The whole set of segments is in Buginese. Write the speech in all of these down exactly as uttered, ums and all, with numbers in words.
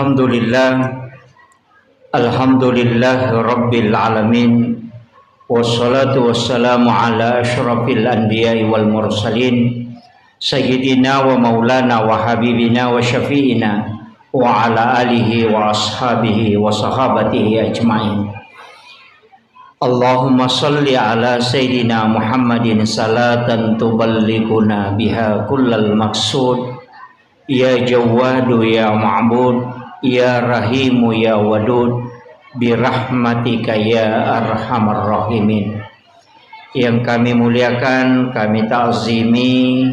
Alhamdulillah. Alhamdulillah Rabbil Alamin. Wassalatu wassalamu ala asyrafil anbiya'i wal mursalin. Sayyidina wa maulana wa habibina wa syafi'ina wa ala alihi wa ashabihi wa sahabatihi ajma'in. Allahumma salli ala Sayyidina Muhammadin salatan tuballighuna biha kullal maqsud. Ya Jawwadu ya Ma'bud, ya Rahimu ya Wadud, birahmatika ya arhamar rahimin. Yang kami muliakan, kami ta'zimi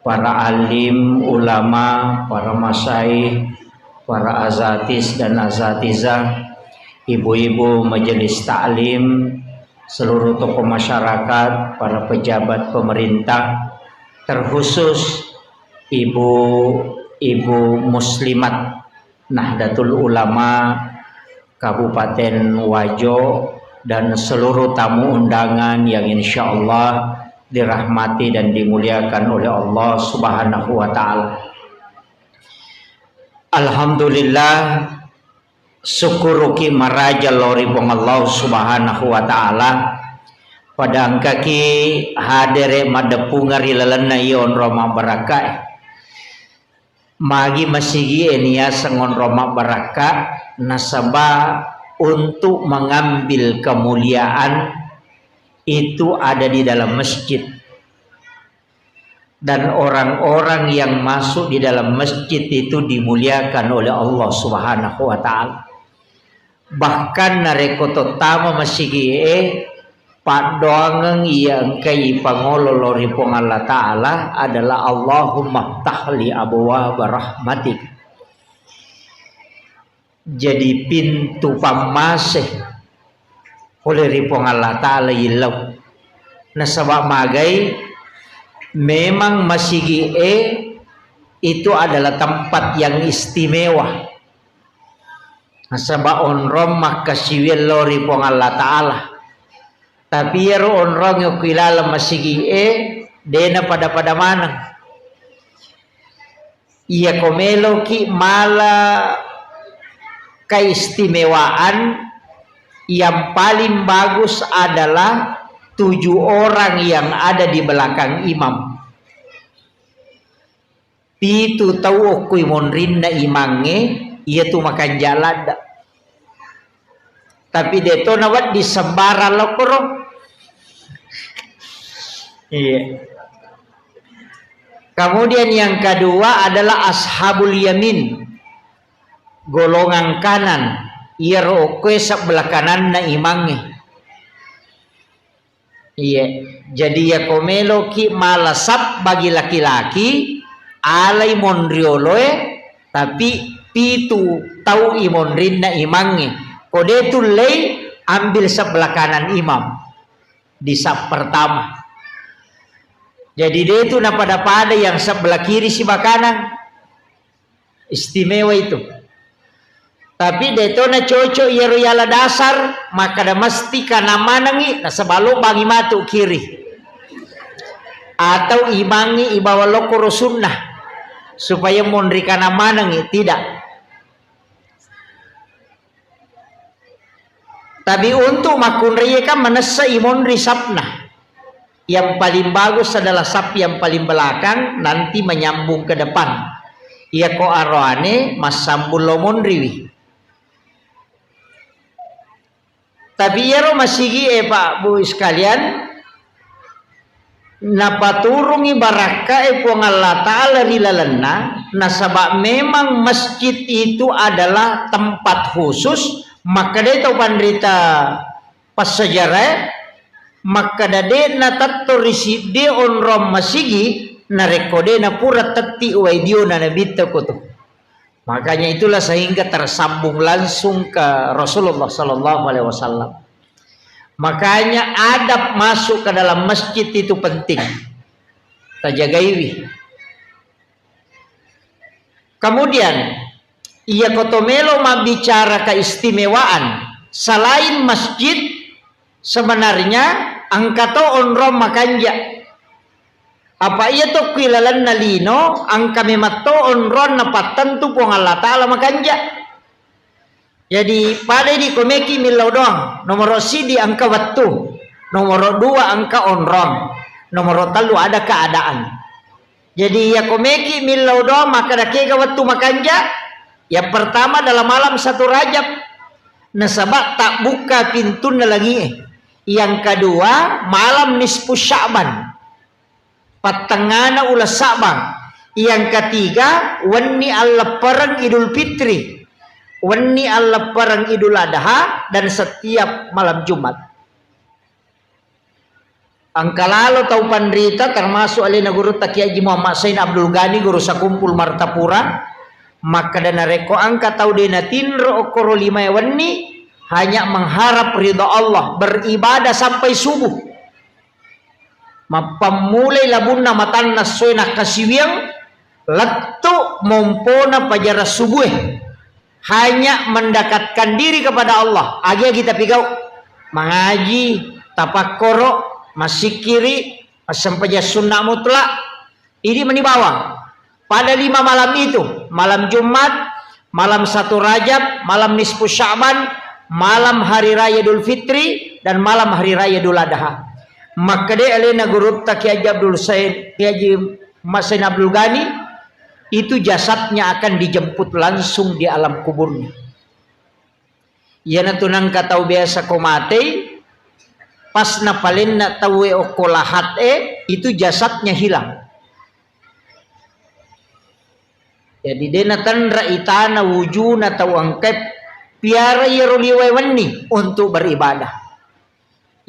para alim, ulama, para masyayikh, para azatis dan azatizah, ibu-ibu majelis taklim, seluruh tokoh masyarakat, para pejabat pemerintah, terkhusus ibu-ibu muslimat Nahdlatul Ulama Kabupaten Wajo dan seluruh tamu undangan yang insya Allah dirahmati dan dimuliakan oleh Allah Subhanahu wa Ta'ala. Alhamdulillah, sukkuruki maraja lao ri Puang Allah Subhanahu wa Ta'ala, pada engkaki hadere maddeppungeng ri lalenna iya onrong mabbarakkae. Magi masigie niaseng onrong mabbarakka, nasaba untuk mengambil kemuliaan itu ada di dalam masjid. Dan orang-orang yang masuk di dalam masjid itu dimuliakan oleh Allah Subhanahu wa Ta'ala. Bahkan narekko tottama masigie, paddoangeng iya engkai ipangolo lao ri Puang Allah Ta'ala adalah, "Allahumma ftahli abwaba rahmatik." Jadi pintu pammase pole ri Puang Allah Ta'ala illau. Nasaba magai, memang masigie itu adalah tempat yang istimewa. Nasaba onrong makkasiwiang lao ri Puang Allah Ta'ala. Tapi iyaro onrong okko ilaleng masigie, dena pada-pada maneng. Iyako meloki mala keistimewaan, yang paling bagus adalah tujuh orang yang ada di belakang imam. Pitu tau okkoi monrinna imangnge, iyatu makanja ladda. Tapi deto nawedding sembarang lokkoro. Iya. Kemudian yang kedua adalah ashabul yamin, golongan kanan. Iyaro okkoe sebelah kananna imangnge. Iya. Jadi iyako meloki mala sab bagi laki-laki, alai monrioloe, tapi pitu tau imonrinna imangnge. Ko de tullei, ambil sebelah kanan imam di saf pertama. Jadi de tu napada-pada yang sebelah kiri siba kanan. Istimewa itu. Tapi de to na cocok iyaro yala dasar, makkada mesti kana manengi, nasaba lobbangi matu kiri. Atau imangi ibawa lokoro sunnah, supaya monri kana manengi, tidak. Tapi untuk makkunrai kan manessa imonri sapna. Yang paling bagus adalah saf yang paling belakang, nanti menyambung ke depan. Iyako aroane massambung lo monriwi. Tapi iyaro masigie, Pak, Bu, sekalian, napaturungi barakkae Puang Allah Ta'ala ri lalenna, nasaba memang masjid itu adalah tempat khusus, makkedai tau panrita passejarae, makkeda de'na tetto ri siddi onrong masigi, narekko de'na pura tetti uwai diona nabitta koto. Makanya itulah sehingga tersambung langsung ke Rasulullah sallallahu alaihi wasallam. Makanya adab masuk ke dalam masjid itu penting. Tajagaiwi. Kemudian, iya koto melo mabbicara keistimewaan, selain masjid, sebenarnya engka to onrong makanja. Apa iya to kui lalenna lino, engka memang to onrong napattentu Puang Allah Ta'ala makanja. Jadi, pada idi komeki millau doang. Nomoro sidi engka wettu, nomoro dua engka onrong, nomoro tellu ada keadaan. Jadi, iya komeki millau doang, maka dakega wettu makanja? Yang pertama dalam malam satu Rajab, nasaba tabbuka pintunna langie. Yang kedua, malam nisfu Sya'ban. Pattengngana uleng Sa'bang. Yang ketiga, wenni alleppereng Idul Fitri. Wenni alleppereng Idul Adha dan setiap malam Jumat. Engka lalo tau panrita, termasuk alena Gurutta Kiai Haji Muhammad Sain Abdul Ghani, Guru Sakumpul Martapura, makkeda narekko engka tau de natinro okkoro lima wenni, hanya mengharap ridha Allah, beribadah sampai subuh. Mappammulai labunna matanna essoe nakkasiwiang, lettu mompona pajara subue. Hanya mendekatkan diri kepada Allah. Agi-agi tapigau. Mangaji, tapakkoro, massikkiri, massempajang sunna mutlak. Idi meni bawang. Pada lima malam itu, malam Jumat, malam satu Rajab, malam nisfu Sya'ban, malam hari raya Idul Fitri, dan malam hari raya Idul Adha. Makkeda alena Gurutta Kiai Haji Abdul Said, Kiai Haji Muhammad Said Abdul Ghani, itu jasadnya akan dijemput langsung di alam kuburnya. Iyanatu nangka tau biasa ko matei, pas napalenna tauwe okko lahat e, itu jasadnya hilang. Jadi de natenra itana wujuna tau engkae piara iyaro liwae wenni untuk beribadah.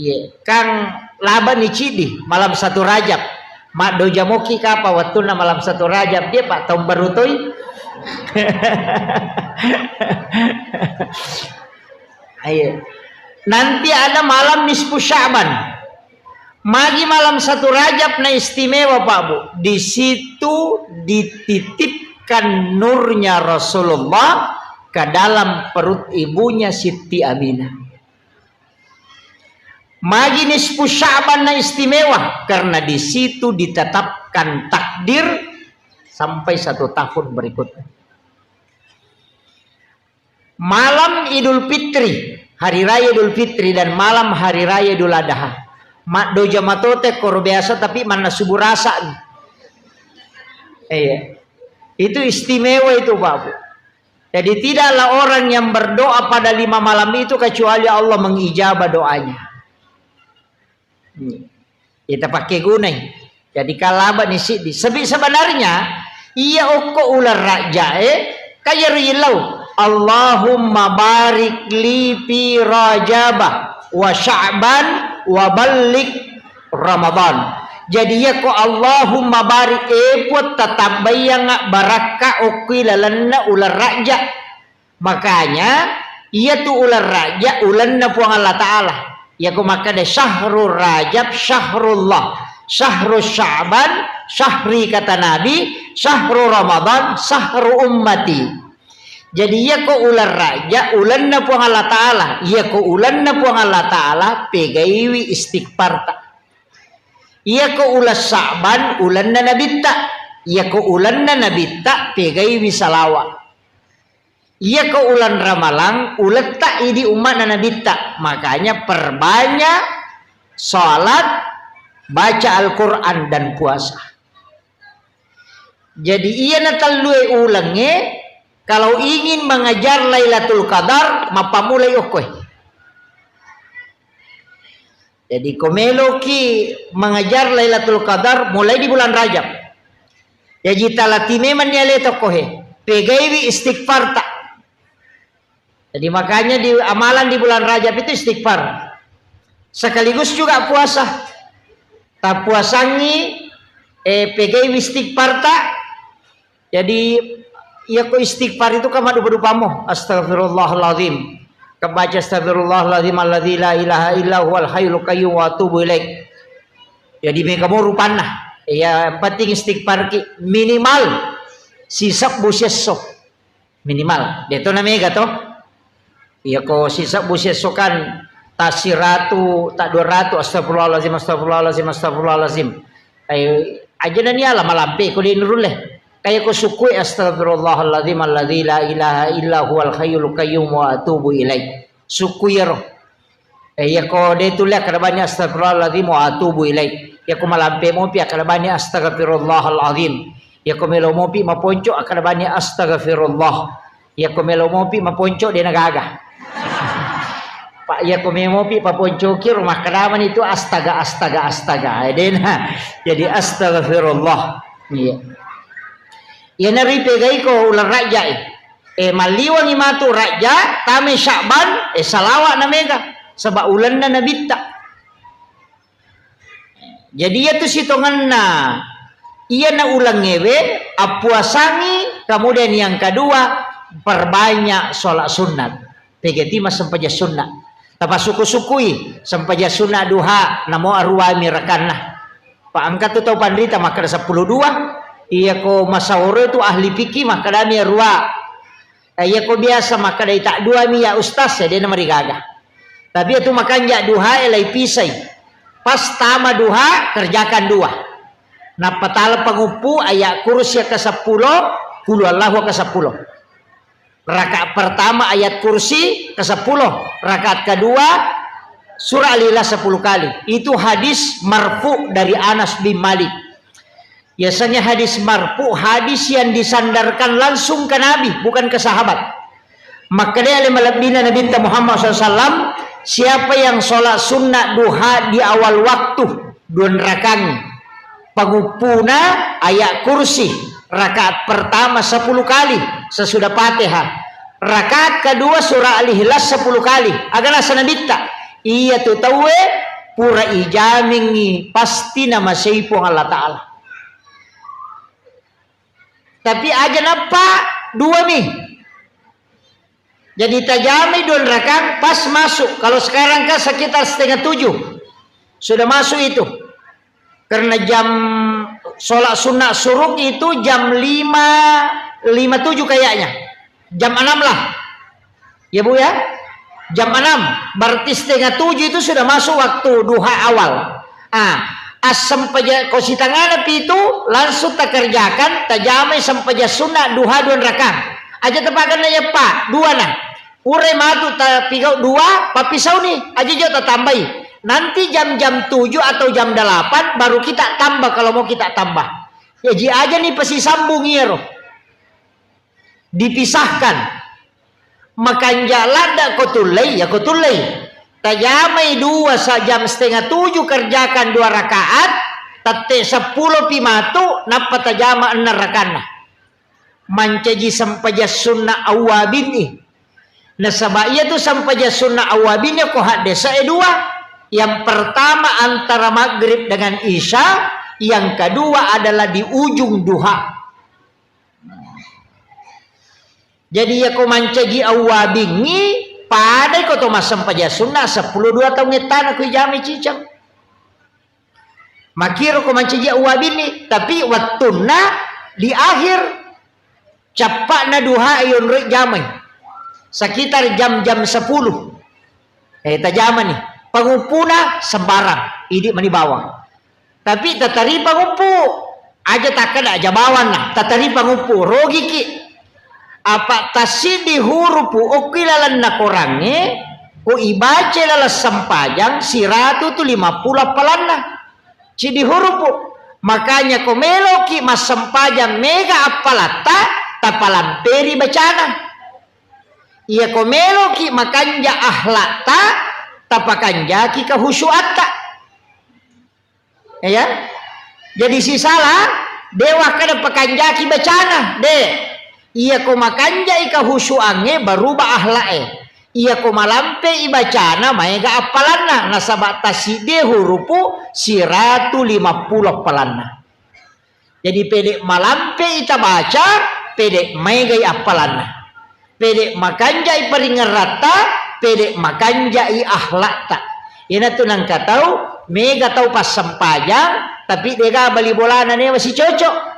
Iye, kang labani ciddi malam satu Rajab. Maddoja moki kapa wettunna malam satu Rajab, dia Pak tahun baru toi. Ayo. Nanti ada malam nisfu Sya'ban. Magi malam satu Rajab na istimewa, Pak Bu. Di situ dititipkan nurnya Rasulullah ke dalam perut ibunya Siti Aminah. Magi nisfu Sya'ban na istimewa karena di situ ditetapkan takdir sampai satu tahun berikutnya. Malam Idul Fitri, hari raya Idul Fitri dan malam hari raya Idul Adha. Maddoja matote koro biasa tapi manna subuh rasa. Iya. Itu istimewa itu, Pak Bu. Jadi tidaklah orang yang berdoa pada lima malam itu kecuali Allah mengijabah doanya. Hmm. Kita pakai gunai. Jadi kalaba ni siddi. Sebi-, sebenarnya iya okko uleng Rajab e, kaya rilau. Allahumma barik li fi Rajaba wa Sya'ban wa ballik Ramadan. Jadi iya ko Allahumma barik, e Puang, tatambayanga barakka okko lalenna uleng Rajab. Makanya, iyatu uleng Rajab ulenna Puang Allah Ta'ala. Iyako makkeda syahrul Rajab syahrullah, syahrul Sya'ban syahri kata Nabi, syahru Ramadan syahru ummati. Jadi iyako uleng Rajab ulenna Puang Allah Ta'ala, iyako ulenna Puang Allah Ta'ala pegaiwi istighfarta. Iyako uleng Sya'ban ulenna Nabitta, iyako ulenna Nabitta pegaiwi salawa. Iyako uleng Ramalang, uletta idi umma'na Nabitta. Makanya perbanyak salat, baca Al-Quran dan puasa. Jadi iyana tellue ulengnge, kalau ingin mengejar Lailatul Qadar, mappammulai okkoe. Jadi ko meloki mengejar Lailatul Qadar mulai di bulan Rajab. Jadi talati memang ni ale tokko he. Pegaiwi istighfarta. Jadi makanya di amalan di bulan Rajab itu istighfar. Sekaligus juga puasa. Tapuasangi, eh, pegaiwi istighfarta. Jadi, iyako istighfar itu kan maddupa-dupamo. Astagfirullahaladzim. Kebaca astagfirullahaladzim alladzi la ilaha illa huwal hayyul qayyum wa atubu ilaik. Jadi, mega mo rupanna. Ya, yang penting istighfar ki minimal sisebbu siesso. Minimal. Deto na mega to. Iyako sisebbu siesso kan tasiratu, tak dua ratu, astagfirullahaladzim, astagfirullahaladzim, astagfirullahaladzim. Ai, aja nani ala malampe ko de nurulle. Kaya ko sukui, "Astagfirullahaladzim alladzi la ilaha illa huwal hayyul qayyum wa atubu ilaih." Sukui ero. Eh, iya ko de tulle akkeda bani, "Astagfirullahaladzim wa atubu ilaih." Iya ko malampe mopi akkeda bani, "Astagfirullahaladzim." Iya ko melo mopi maponco akkeda bani, "Astagfirullah." Iya ko melo mopi maponco de nagaga. Pak, iya ko melo mopi paponcoki ro makkedamani tu, "Astaga, astaga, astaga." Eh, dena. Jadi astagfirullah. Iya. Iyana ripegai ko uleng Rajja e. Eh, malliwangi matu Rajja, tame Sya'ban, eh, salawa na mega. Sebab ulenna Nabitta. Jadi, iyatu sitongenna iyana ulengngewe, appuasangi, kemudian yang kedua, perbanyak sholat sunnat. Pegeti massempajang sunnah. Tapasukku-sukkui, sempajang sunnah duha, namo aruami rakanna. Pa engka tu tau panrita makkeda seppulo dua, iya ko masaoro tu ahli fikih makkedami arua. Eh, iya ko biasa makkeda ita dua mi ya ustaz, ya dena marigaga. Tapi itu makanja duha e lai pisai. Pas tama duha, kerjakan dua. Nappa tala panguppu ayat kursi ke sepuluh, kulu Allahu ke sepuluh. Rakaat pertama ayat kursi ke sepuluh, rakaat kedua surah Al-Ikhlas sepuluh kali. Itu hadis marfu dari Anas bin Malik. Biasanya hadis marfu, hadis yang disandarkan langsung ke Nabi, bukan ke sahabat. Makkeda ale malebbina Nabi Muhammad sallallahu alaihi wasallam, siapa yang sholat sunnah duha di awal waktu, dua rakang, panguppuna ayat kursi, rakaat pertama sepuluh kali sesudah Fatihah, rakaat kedua surah Al-Ikhlas sepuluh kali. Aga naseng Nabitta, iya tu tauwe pura ijamingi pasti namasei Puang Allah Ta'ala. Tapi aja nappa dua mi. Jadi tajamai dua rakang pas masuk. Kalau sekarang kan sekitar setengah tujuh. Sudah masuk itu. Karena jam sholat sunnah suruk itu jam lima, lima tujuh kayaknya. Jam enam lah. Ya, Bu, ya? Jam enam. Berarti setengah tujuh itu sudah masuk waktu duha awal. Ah, assempajang ko sitangana pitu langsung takerjakan, tajamai sempajang sunnah duha dua rakang. Aja tapakenna ya, Pak, dua na. Pura matu tapigau dua, pappisau ni, aja jo tatambai. Nanti jam-jam tujuh atau jam delapan baru kita tambah kalau mau kita tambah. Ya, ji aja ni pasisambung iyaro. Dipisahkan. Makanja ladda ko tullei, ya ko tullei. Tajamai dua sa jam setengah tujuh kerjakan dua rakaat, tette seppulo pi matu, nappa tajama enneng rakanna. Mancaji sempajang sunnah awwabin i. Nasaba iya tu sempajang sunnah awwabin iya ko haddesa e dua. Yang pertama antara maghrib dengan isya, yang kedua adalah di ujung duha. Jadi iya ko mancaji awwabingngi, padai ko to massempajang sunnah seppulo dua taung ettana ko ijami ciceng. Makiro ko mancaji awwabinni, tapi wettunna di akhir cappa'na duha yonroi jamai. Sekitar jam-jam sepuluh. Eh, tajamani. Panguppuna sembarang. Idi mani bawang. Tapi tataripa nguppu. Aja takkeda aja bawanna. Tataripa nguppu. Rogiki. Apa tassiddi hurupu okki lalenna korangnge, ko ibaca laleng sempajang siratu tu lima puluh appalanna. Ciddi hurupu. Makanya ko meloki massempajang mega appalatta, tapalamperi bacana. Iya ko meloki makanja ahlakta, tapakanjaki kehusuatta. Ya. Jadi sisala, de wakkeda pakanjaki bacana, de. Iya ko makanjai kahusuangnge, baruba ahlak e. Iya ko malampe i bacana, maega appalanna, nasaba tasiddi hurupu siratu lima puluh appalanna. Jadi pede malampe i tabaca, pede maegai appalanna. Pede makanjai paringeratta, pede makanjai ahlakta. Iyanatu nangka tau, mega tau passempajang, tapi dega bali bolana newa sicocok.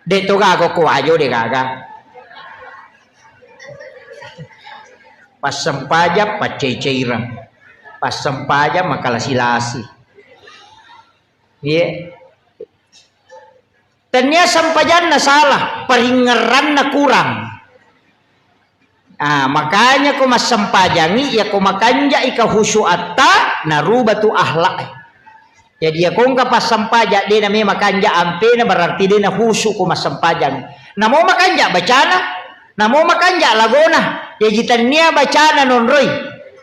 De to gaga ko wajo de gaga. Passempajang paccai-caireng. Passempajang makalasi-lasi. Iya. Tennia sempajanna salah, paringngeranna kurang. Ah, makanya ko massempajangi, ya ko makanjai kehusuatta, naruba tu akhlak. Jadi ya ko engka passempajang de na memang kanja ampena, berarti de na husu ko massempajang. Namo makanja bacana, namo makanja lagona, jaji tennia bacana nonroi,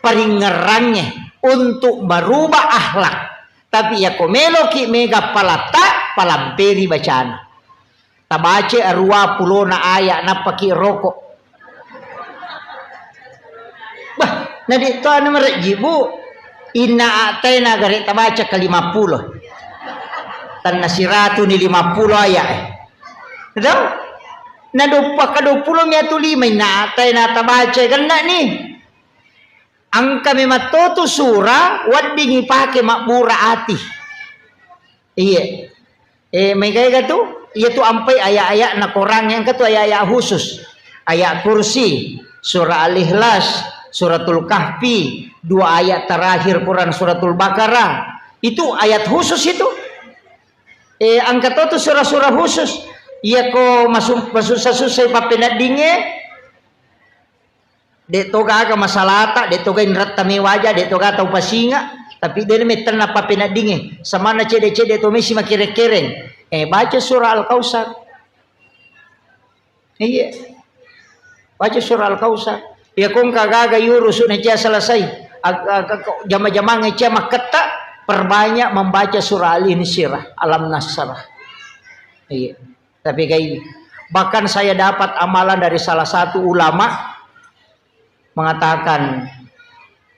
paringngerangnge untuk merubah akhlak. Tapi ya ko meloki mega palatta, palamperi bacana. Tabaca arua pulona aya nappaki rokok. Bah, na de to anu marejji, Bu. Inna a'taina gare tabaca ke lima puluh. Tanna siratu ni lima puluh aya, eh. Betul? Na doppa ke dua puluh mi atu lima inna a'taina tabaca, kena ni. Engka memang to tu sura wedding ipake mabbura ati. Iya. Eh, mega-ega tu, iya tu ampai ayat-ayat na Quran yang ketu ayat-ayat khusus. Ayat kursi, surah Al-Ikhlas, suratul Kahfi, dua ayat terakhir Quran suratul Baqarah. Itu ayat khusus itu. Eh, engka to tu surah-surah khusus. Iya ko masu-, masussa-sussa ipappeneddingnge, de to gaga masalata, de to ga inretta mewaja, de to ga tau pasinga, tapi de mettenna pappeneddingnge. Samanna cede-cede to mesi makere-kereng. Eh, baca surah Al-Kautsar. Iya. Baca surah Al-Kautsar. Iya, ko engka gaga yurusu na cia selesai. Ag-, ag-, ag-, jama-jamang cia makketta, perbanyak membaca surah Al-Insyirah, Alam Nasrah. Iya. Tapi kayak ini. Bahkan saya dapat amalan dari salah satu ulama mengatakan,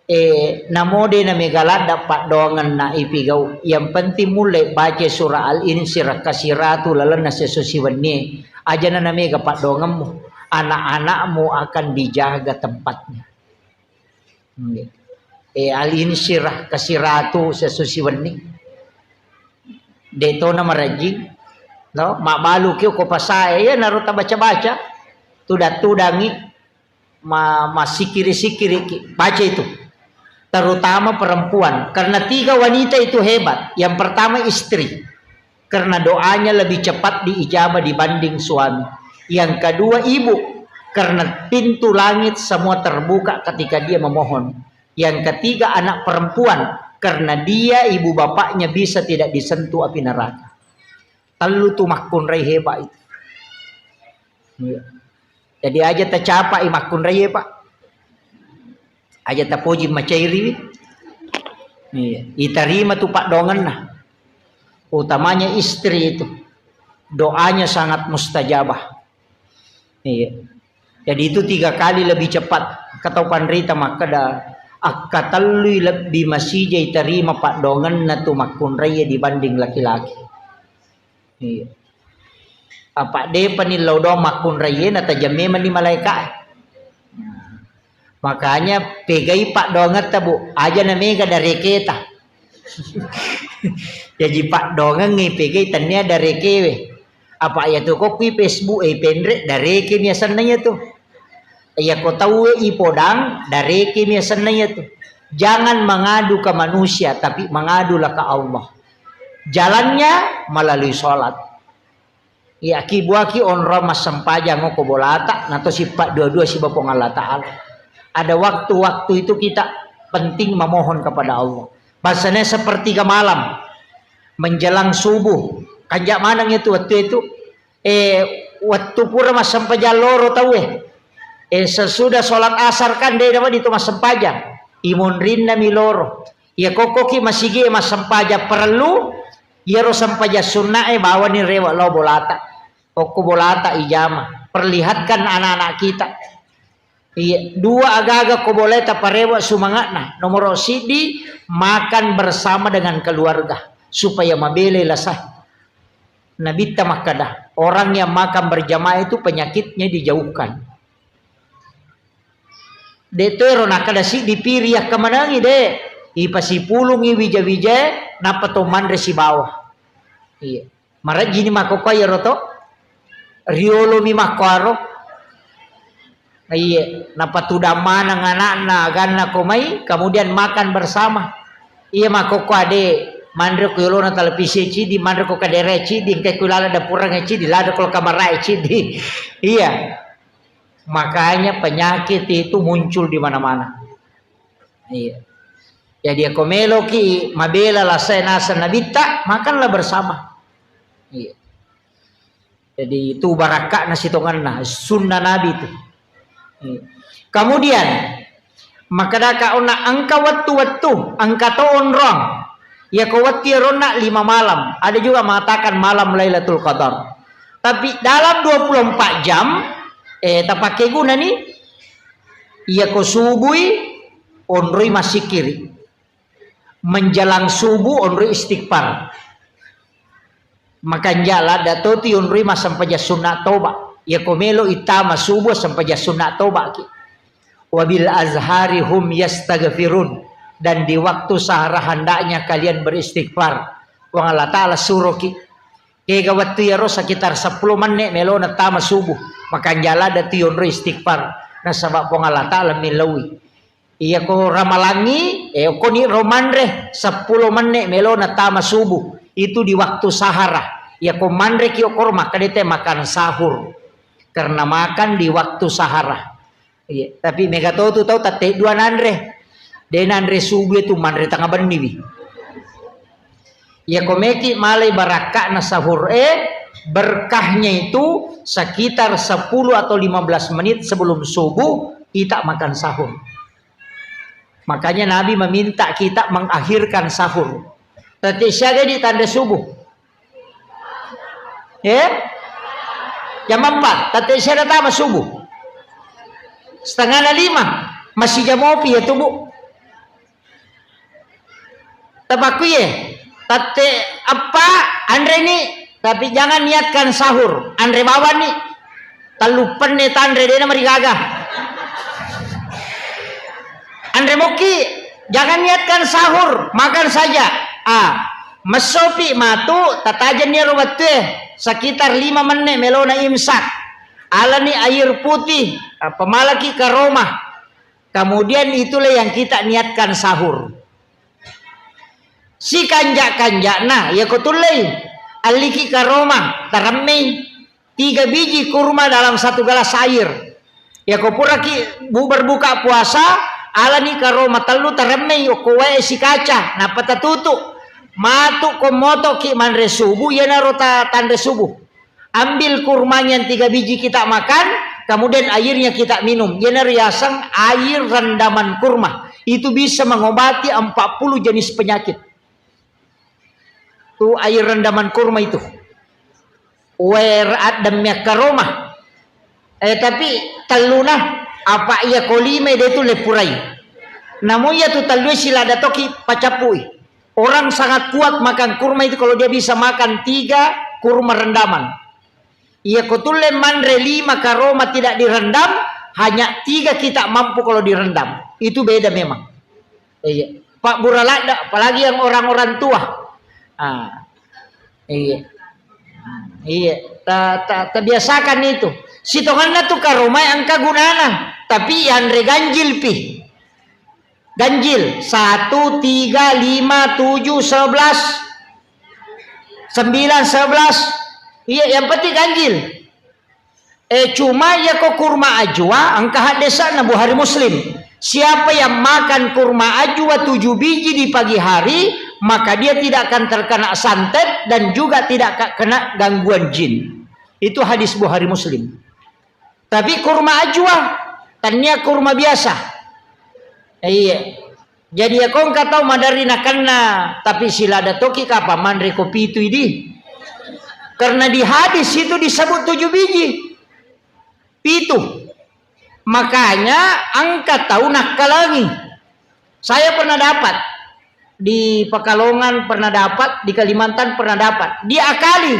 eh, namo de na mega ladda paddoangenna ipigau. Yang penting mulle baca surah Al-Insyirah kasiratu lalenna seso siwennie. Ajana na mega paddoangemmu. Anak-anakmu akan dijaga tempatnya. Eh, Al-Insyirah kasiratu seso siwenni. De to na marejjing. No, mabbalu ki ko pasae, ya naro tabaca-baca. Tudang-tudangi. Ma-, masikiri-sikiri ki. Baca itu. Terutama perempuan. Karena tiga wanita itu hebat. Yang pertama istri. Karena doanya lebih cepat diijabah dibanding suami. Yang kedua ibu. Karena pintu langit semua terbuka ketika dia memohon. Yang ketiga anak perempuan. Karena dia ibu bapaknya bisa tidak disentuh api neraka. Tellu tu makkunrai hebat itu. Iya. Jadi aja tacapai makkunrai, Pak. Aja tapoji macairiwi. Iya. Itarima tu paddoangenna. Utamanya istri itu. Doanya sangat mustajabah. Iya. Jadi itu tiga kali lebih cepat. Katau panrita makkeda, akkatellui lebbi masija itarima paddoangenna tu makkunraie dibanding laki-laki. Iya. Apa depa ni lao doang makkunraie, natajang memang ni malaika. Makanya pegai paddoangetta, Bu, aja na mega dareketa. Jaji paddoangengngi pegai tennia darekewe. Apa iya tu ko kui Facebook e penre dareke mi asenna iya tu. Iya ko tauwe ipodang dareke mi asenna iya tu. Jangan mengadu ke manusia, tapi mengadulah ke Allah. Jalannya melalui sholat. Iya, ki buaki onrong massempajang ko bolata, nato sippa dua-dua siba Puang Allah Ta'ala. Ada waktu-waktu itu kita penting memohon kepada Allah. Bahasanya sepertiga malam, menjelang subuh. Kanja maneng itu waktu itu. Eh, waktu pura massempajang loro tauwe. Eh, sesudah sholat asar kan de dapat itu massempajang. Imonrinna mi loro. Iya kokkoki masigi massempajang parellu, iyaro sempajang sunnae bawani rewe lao bolata. Okko bolata ijama. Perlihatkan anak-anak kita. Iya, dua agaga ko boleta parewe sumanga'na. Nomoro siddi, makan bersama dengan keluarga supaya mabelai lasa. Nabitta makkada, orang yang makan berjamaah itu penyakitnya dijauhkan. De to ero nakkeda siddi piri yakkamanengi, de. Ipasipulungi wija-wijae, nappa to manre sibawa. Iya. Marejjini makkokkoe iyaro to. Riolomi makkoaro. Iya, napatudang maneng anakna, aganna ko mai, kemudian makan bersama. Iya makkokko ade. Manre ko yolona televisi cidi, manre ko kadere cidi, engka ko lala dapurang cidi, lada ko kamara cidi. Iya. Makanya penyakit itu muncul di mana-mana. Iya. Jadi, ako meloki mabela lasai naseng Nabitta, makanlah bersama. Iya. Jadi, itu barakka'na sitongenna, sunnah Nabi itu. Iya. Kemudian, makkedaka onna engka wettu-wettu, engka to onrong. Iya ko wettu iyaronna lima malam. Ada juga mengatakan malam Lailatul Qadar. Tapi dalam dua puluh empat jam, eh, tapakai guna nih. Iya ko subui, onroi massikiri. Menjelang subuh, onroi istighfar. Makanja ladda toti onroi massempajang sunna toba. Iya ko melo ittama subuh, sempajang sunna toba ki. Wabil azhari hum yastaghfirun. Dan di waktu sahara hendaknya kalian beristighfar. Puang Allah Ta'ala suroki. Kega wettu iyaro sekitar seppulo menne' melona tama subuh. Makanja ladda tu yonro istighfar. Nasaba Puang Allah Ta'ala millaui. Iya ko ramalangi, eh, koni ro manre seppulo menne' melona tama subuh. Itu di waktu sahara. Iya ko manre ki okoro makkeda te makan sahur. Karena makan di waktu sahara. Iya, tapi mega to tu tau tette dua nanre. De nanre subuh itu manre tengah benni wi. Iya ko meki malai barakka'na sahur, eh, berkahnya itu sekitar sepuluh atau lima belas menit sebelum subuh kita makan sahur. Makanya Nabi meminta kita mengakhirkan sahur. Tette siaga di tanda subuh. Eh? Jam empat, tette siaga tama subuh. Setengah na lima, masih jam opi ya tubuh. Tapakku ye, tette eppa, anre ni, tapi jangan niatkan sahur, anre bawang ni. Tellu penne tanre, dena marigaga. Anre mokki, jangan niatkan sahur, makan saja. Ah, messopi matu, tatajenni ero wettue, sekitar lima menne' melona imsak. Alani air putih, ah, pemalaki karoma. Kemudian itulah yang kita niatkan sahur. Sikanja-kanjana, iya ko tullei, alliki karoma, taremmei. Tiga biji kurma dalam satu gelas air. Iya ko puraki bu-, berbuka puasa, alani karoma tellu taremmei okko wae sikaca, nappa tatutu. Matu ko motoki manre subuh, iyanaro ta-, tanre subuh. Ambil kurmanya yang tiga biji kita makan, kemudian airnya kita minum. Iyanaro yaseng air rendaman kurma. Itu bisa mengobati empat puluh jenis penyakit. Tu air rendaman kurma itu. Wer addemmi akkaroma. Eh, tapi telluna, apa iya kolima de tu leppurai. Namun iya tu tellue silada toki pacappui. Orang sangat kuat makan kurma itu kalau dia bisa makan tiga kurma rendaman. Iya ko tulle manre lima karoma tidak direndam, hanya tiga kita mampu kalau direndam. Itu beda memang. Iya. Pak Buraladda, apalagi yang orang-orang tua. Ah. Iya. Iya. Ta, ta, tabiasakan itu. Sitonganna tu karomai engka gunana, tapi yanre ganjil pi. Ganjil, satu, tiga, lima, tujuh, sebelas, sembilan, sebelas. Iya, yang penting ganjil. Eh, cuma iya ko kurma ajwa, engka haddesanna Bukhari Muslim. Siapa yang makan kurma ajwa tujuh biji di pagi hari, maka dia tidak akan terkena santet dan juga tidak ka-, kena gangguan jin. Itu hadis Bukhari Muslim. Tapi kurma ajwa, tania kurma biasa. Iya. Jadi, iya ko engka tau maderri nakenna, tapi silada toki kapa manre ko pitu idi. Karena di hadis itu disebut tujuh biji. Pitu. Makanya engka tau nakkalangi. Saya pernah dapat di Pekalongan, pernah dapat di Kalimantan, pernah dapat. Diakali.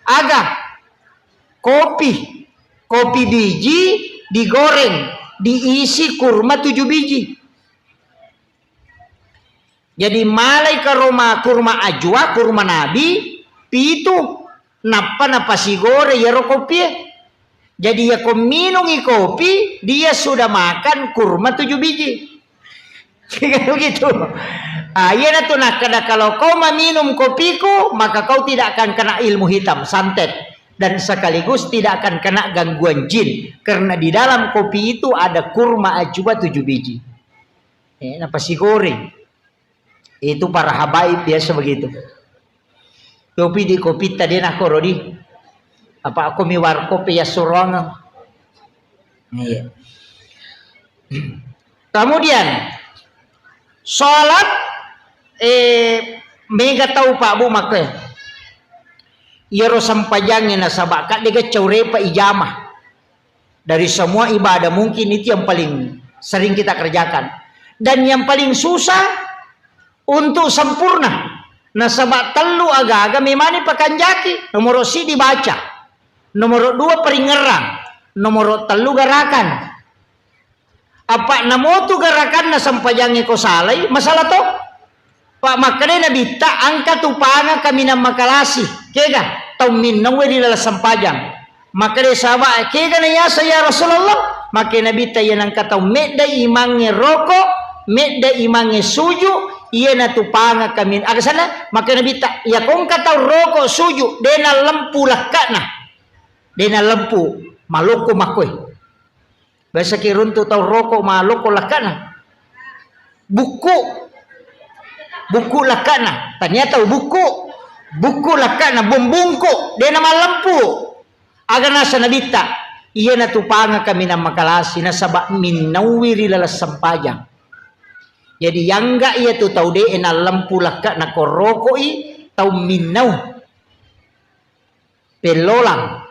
Aga? Kopi. Kopi biji digoreng, diisi kurma tujuh biji. Jadi malai karoma kurma ajwa, kurma nabi, pitu, nappa napasigoreng iyaro kopie. Jadi iya ko minungi kopi, dia sudah makan kurma tujuh biji. Begitu. Ah, iyanatu nakkeda, kalau kau meminum kopiku, maka kau tidak akan kena ilmu hitam, santet, dan sekaligus tidak akan kena gangguan jin, karena di dalam kopi itu ada kurma acuba tujuh biji. Eh, napasigoreng. Itu para habaib biasa begitu. Kopi di kopi tadi nak koro di. Apa aku mi warkop ya surong. Iya. Kemudian sholat, eh, mega tau Pak Bu makke. Iyaro sempajangnge nasaba kadde gacau repa ijama. Dari semua ibadah mungkin itu yang paling sering kita kerjakan. Dan yang paling susah untuk sempurna. Nasaba tellu agaga memani pakanjaki. Nomoro sidi baca. Nomoro dua peringerang. Nomoro tellu garakan. Apa namotu garakanna sempajangnge ko salai, masalah to? Pak, makkeda Nabitta, engka tu panga kaminang makalasi. Kega? Tau minnauwe ri laleng sempajang. Makkeda sahabat, kega na yaseng ya Rasulullah? Makkeda Nabitta, iya nengka tau medda imangnge roko, medda imangnge suju, iyana tu panga kamin-, aga sana? Makkeda Nabitta, iya ko engka tau roko suju, de na lempu lekkana. De na lempu, maloko makkoe. Biasa ki runtu tau roko maloko lakkana. Bukku. Bukku lakkana. Tania tau bukku. Bukku lakkana, bom bungku. De na mallempu. Aga nasa Nabitta. Iyana tu panga kaminang makalasi nasaba minnauwi ri laleng sempajang. Jadi yangga iya tu tau de na lempu lakkana ko rokoi tau minnau. Pellolang.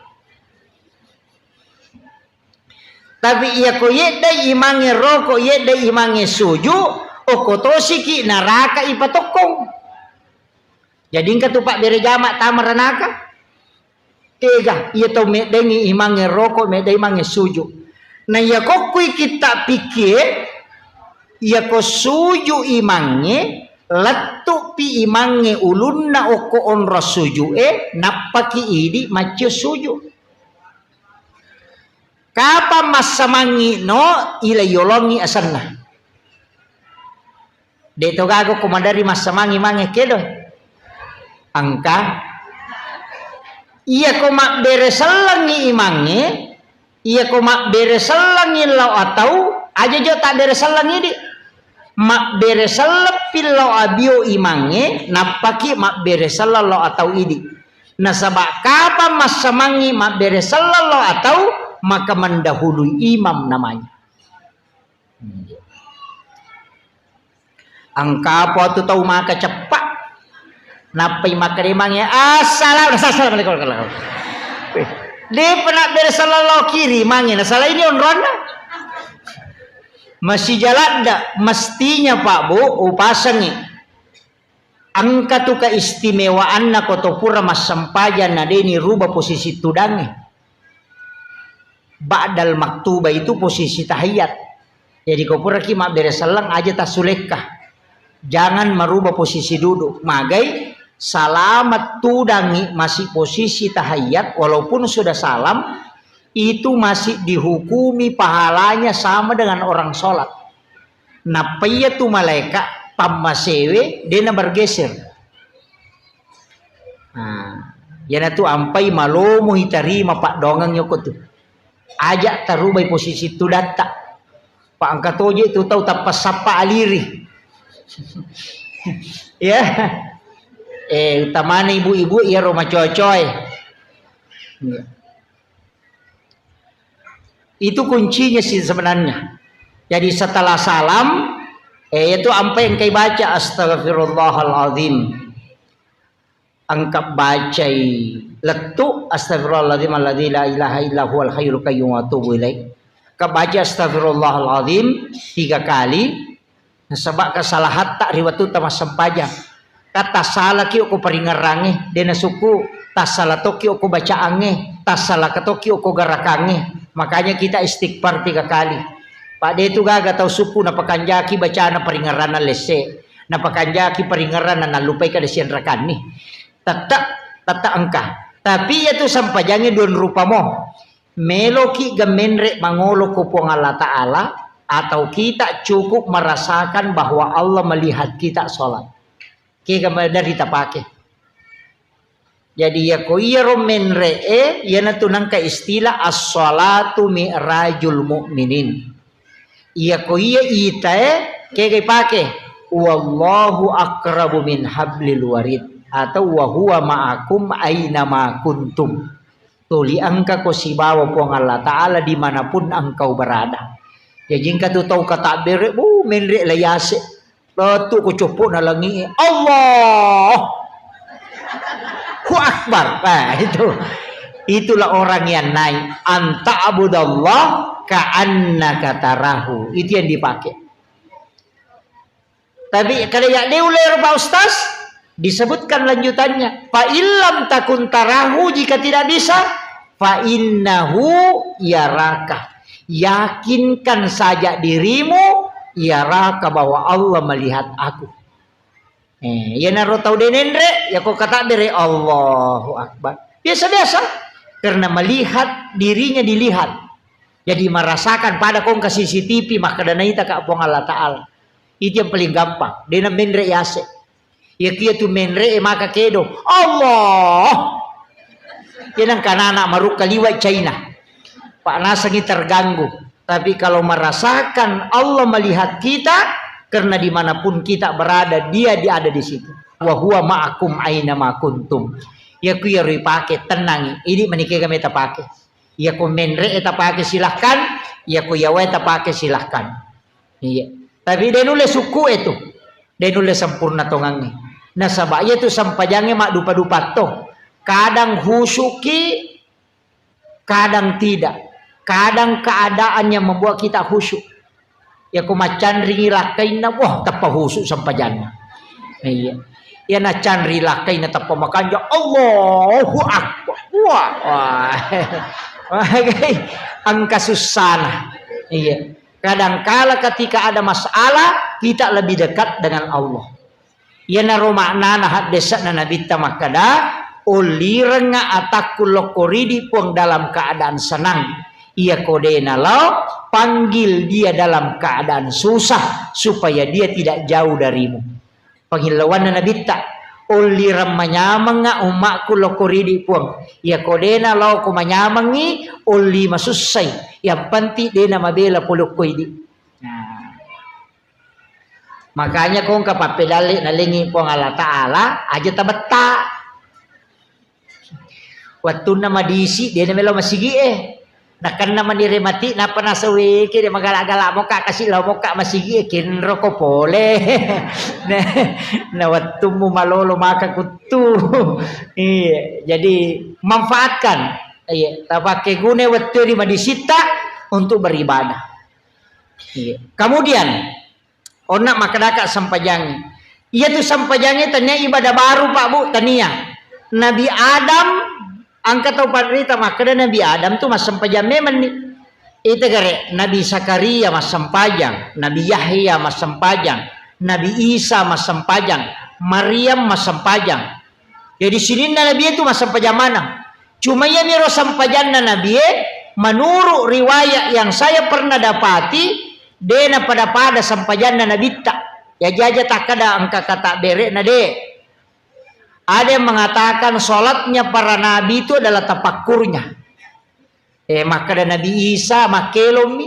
Tapi iya ko yeddai imangnge roko, yeddai imangnge suju, okko tosiki naraka ipatokkong. Jadi engka tu pabbere jama tama ranaka. Tega, iya tau meddengi imangnge roko, meddai imangnge suju. Na iya kokkui kitta pikkie, iya ko suju imangnge, lettupi imangnge ulunna okko onrong suju e, nappaki idi maccio suju. Kapang massamangngi no, ila yolongngi asenna. De to gaga ko madari massamangngi mange kedo. Engka. Iya ko mabbere sellengngi imangnge, iya ko mabbere sellengngi lao atau, aja jo tabbere selleng idi. Mabbere selleppi lao abio imangnge, nappaki mabbere selleng lao atau idi. Nasaba kapang massamangngi mabbere selleng lao atau, maka mendahului imam namanya. Engka apa tu tau maka ceppa. Nappai makkeda imangnge, "Assalam-, assalamualaikum." Depa nabbere selleng lao kiri imangnge, nasala ini onronna. Masija ladda, mestinya Pak Bu, upasengngi. Engka tu keistimewaanna ko to pura massempajang na de niruba posisi tudangnge. Ba'dal maktuba itu posisi tahiyat. Jadi ko puraki mabbere selleng aja tassulekka. Jangan merubah posisi duduk. Magai salama tudangngi masih posisi tahiyat walaupun sudah salam, itu masih dihukumi pahalanya sama dengan orang sholat. Nappa iya tu malaeka pammasewe de na bergeser. Nah, iyanatu ampai malomo itarima paddoangeng yoko tu. Aja tarubai posisi tudatta. Pa engka toje tu tau tappa sappa aliri. Ya. Eh, utamana ibu-ibu iyaro macoa-coae. Iya. Itu kuncinya sih sebenarnya. Jadi setelah salam, eh, itu ampai engkai baca, "Astagfirullahaladzim." Engka bacai lettu, "Astagfirullahaladzim alladzi la ilaha illa huwal hayyul qayyum wa atubu ilaih." Engka baca, "Astagfirullahaladzim," tiga kali. Nasaba kesalahatta ri wettu tamassempajang. Ka tassalaki okko paringerrangnge, de nasukku, tassala tokki okko bacaangnge, tassalaka tokki okko garakangnge. Makanya kita istighfar tiga kali. Pak, de tu gaga tau sukku napakanjaki bacana paringerranna lesse, napakanjaki paringerranna nallupai kada sianrakanni. Tette, tette engka. Tapi iya tu sempajangnge dua rupa mo. Meloki ga menre mangolo ko Puang Allah Ta'ala, Atau kita cukup merasakan bahwa Allah melihat kita sholat. Kega maderri tapake. Jadi, iyako iyaro menre'e, iyanatu nengka istilah as-shalatu mi'rajul mu'minin. Iyako iya itae, kega ipake? Wallahu aqrabu min hablil warid atau wa huwa ma'akum aina ma kuntum. Tuli engkako sibawa Puang Allah Ta'ala dimanapun engkau berada. Jaji engka tu tau katabbere, bu, menre' la yase'. Lettu' ku coppo'na langi'e. Allahu Akbar. Nah, itu. Itulah orang yang naik. An ta'budallah ka'annaka tarahu. Itu yang dipakai. Tapi kada ya de ulero, Pak Ustaz, disebutkan lanjutannya. Fa illam takun tarahu, jika tidak bisa, fa innahu yaraka. Yakinkan saja dirimu, yaraka, bahwa Allah melihat aku. Eh, iyanaro tau de' nenre', yako katabbere, Allahu Akbar. Biasa-biasa, karena melihat dirinya dilihat. Jadi merasakan pada kongka C C T V, makkeda naitaka Puang Allah Ta'ala. Itu yang paling gampang. De' na menre' yase'. Iyakiya tu menre'e maka kedo, Allah. Iyanengka anak-anak marukka liwa' China. Pak nasengi terganggu. Tapi kalau merasakan Allah melihat kita, karena dimanapun kita berada, Dia, Dia ada di situ. Wa huwa ma'akum aina ma kuntum. Iyaku iyaro ipake, tennangi. Idi' manikega meta pake. Iyako menre'e tapake, silahkan. Iyako yawae tapake, silahkan. Iya. Tapi de' nulle sukku'e tu. De' nulle sempurna tongangnge. Nasaba' iya tu sempajangnge maddupa-dupa to. Kadang khusyuki, kadang tidak. Kadang keadaan yang membuat kita khusyuk. Iyako maccanringi lakkainna, wah, teppa khusyuk sempajanna. Iya. Iya nacanri lakkainna teppa makanja, Allahu Akbar. Wah, wah. Engka sussana. Iya. Kadangkala ketika ada masalah, kita lebih dekat dengan Allah. Iyanaro maknana haddese'na Nabitta makkeda, "Ullirengnga atakku lokko ridi Puang dalam keadaan senang. Iyako de' nalao, panggil Dia dalam keadaan susah supaya Dia tidak jauh darimu." Pangillauanna Nabitta, "Ullireng manyamengnga ummakku lokko ridi Puang. Iyako de' nalaoko manyamengngi, ulli masussai. Yang penting de' namabela polokko idi'." Nah. Makanya kongka pappedalle' nalengngi Puang Allah Ta'ala, aja tabetta. Wettunna madisi, de' namelo masigi'e. Nakenna manire mati, nappa nasaweke, de' magala-gala mokka kasi lao mokka masigi'e, kenroko pole. Na, na wettummu malolo maka kuttu. Iya, jadi manfaatkan. Iya, tapake guna wettu ri madisitta untuk beribadah. Iya. Kemudian, onna makkedaka sempajangnge. Iyatu sempajangnge tania ibadah baru, Pak, Bu, tania. Nabi Adam, engka tau panrita makkeda Nabi Adam tu massempajang memenni. Ita gare, Nabi Zakaria massempajang, Nabi Yahya massempajang, Nabi Isa massempajang, Maryam massempajang. Jadi sininna Nabi itu massempajang maneng. Cuma iyamiro sempajanna Nabie, menurut riwayat yang saya pernah dapati, de' napada-pada sempajanna Nabitta. Ya jaja takkada engka kata bere'na de'. Ada yang mengatakan sholatnya para nabi itu adalah tafakkurnya. Eh, makkeda Nabi Isa, makkelommi.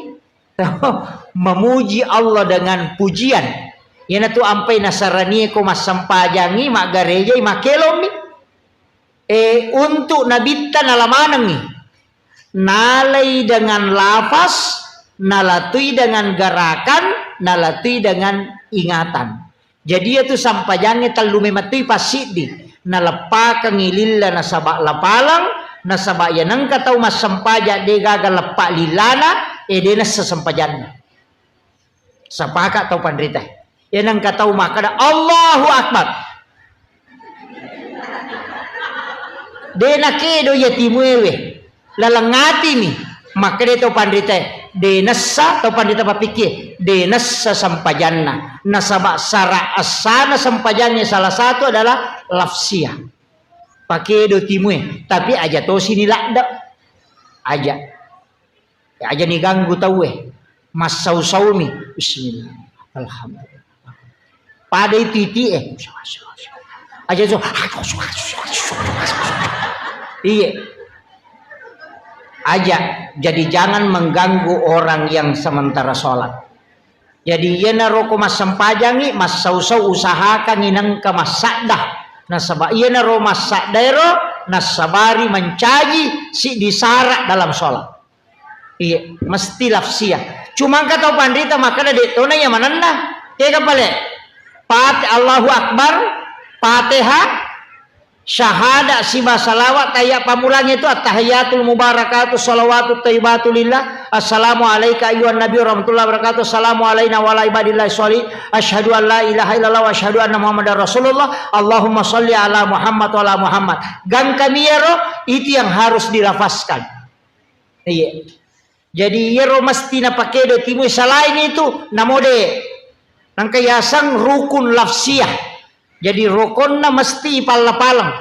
Memuji Allah dengan pujian. Iyanatu ampai nasaranie ko massempajangi, maggarejai, makkelommi. Eh, untuk Nabitta nala manengngi. Nalai dengan lafaz, nalatui dengan gerakan, nalatui dengan ingatan. Jadi, iyatu sampajangnge tellu memettui passiddi. Naleppakengngi lilla nasaba lapaleng, nasaba iya nengka tau massempajang degaga leppa lillana, eh, de nessa sempajanna. Sapaka tau panrita. Iya nengka tau makkeda, "Allahu Akbar." De nakedo iya timuewe. Laleng atimi. Makkeda tau panritae, de nessa tau panrita pappikie, de nessa sempajanna. Nasaba sara essana sempajangnge salah satu adalah lafsia. Pakedo timue, tapi aja tosi ni ladde. Aja. Aja ni ganggu tauwe. Massau-saumi. Bismillah. Alhamdulillah. Pada itu iti eh. Aja so. Iya. Aja. Jadi jangan mengganggu orang yang sementara sholat. Jadi iyanaro ko massempajangi, massau-sau usahakangi nengka massadda. Nasaba iyanaro massaddaero nassabari mancaji siddi sara dalam sholat. Iya, mesti lafsiah. Cuma engka tau panrita makkeda de' tona iya manenna. Tega pale? Pat-, Allahu Akbar, Fatihah, syahada siba salawat, tahiyat pammulang itu, at-tahiyatul mubarakatuh salawatut thayyibatu lillah. Assalamu alaika ayyuhan nabi warahmatullahi wabarakatuh. Assalamu alaina wa ala ibadillahi sholih. Asyhadu an la ilaha illallah wa asyhadu anna Muhammadar Rasulullah. Allahumma sholli ala Muhammad wa ala Muhammad. Gangkami iyaro, itu yang harus dilafazkan. Iya. Jadi iyaro mesti napakedo timui, selain itu namode. Nangka yaseng rukun lafsiah. Jadi rokonna mesti ipalla-paleng.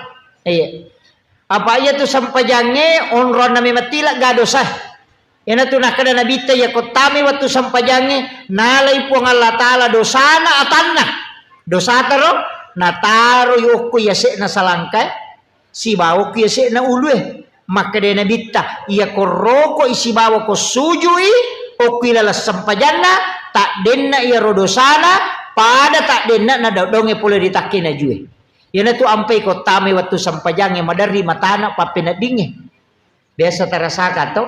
Iya. Apa iya tu sempajangnge onronna memang tila ga dosa. Iyanatu nakkeda Nabitta, iya ko tamai wettu sempajangnge, nalai Puang Allah Ta'ala dosana atanna. Dosataro nataroi okko yase'na salangkae, sibawa okko yase'na ulue. Makkeda Nabitta, iya ko rokoi sibawa ko sujui, okko ilaleng sempajanna, taddenna iyaro dosana, pada taddenna nadodongnge pole ri takkena jue. Iyanatu ampai ko tamai wettu sempajangnge maderri matana pappeneddingnge. Biasa tarasaka to?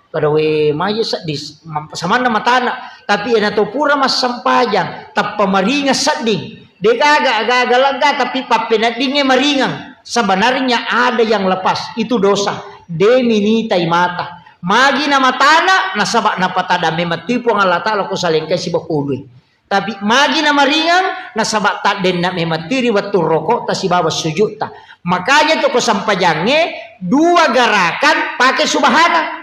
Pada we maje seddi, mam-, samanna matana. Tapi iyana to pura massempajang, tappa maringeng sedding. Degaga, gaga lega, tapi pappeneddingnge maringeng. Sebenarnya ada yang lepas, itu dosa. De minitai mata. Magi na matana, nasaba napatada memettui Puang Allah Ta'ala ko salengkai sibawa ko ulue. Tapi magi na maringeng, nasaba taddenna memettui ri wettu rokokta sibawa sujudta. Makanya tu ko sempajangnge dua gerakan pake subhana.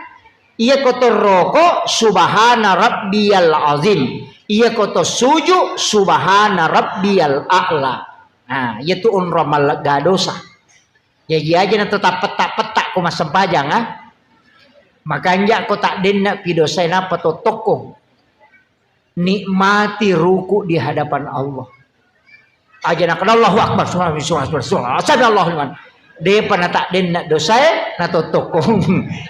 Iya ko to roko, subhana rabbiyal azim. Iya ko to suju, subhana rabbiyal a'la. Nah, iya tu onrong mallegga dosa. Jaji aja na tetap petak-petak ko massempajang, ah. Makanja ko taddenna pi dosae napa to tokko. Nikmati ruku di hadapan Allah. Aja nakkeda Allahu Akbar, subhanallah, subhanallah, subhanallah, sami Allahu liman. Depa nataddenna dosae, natottokong.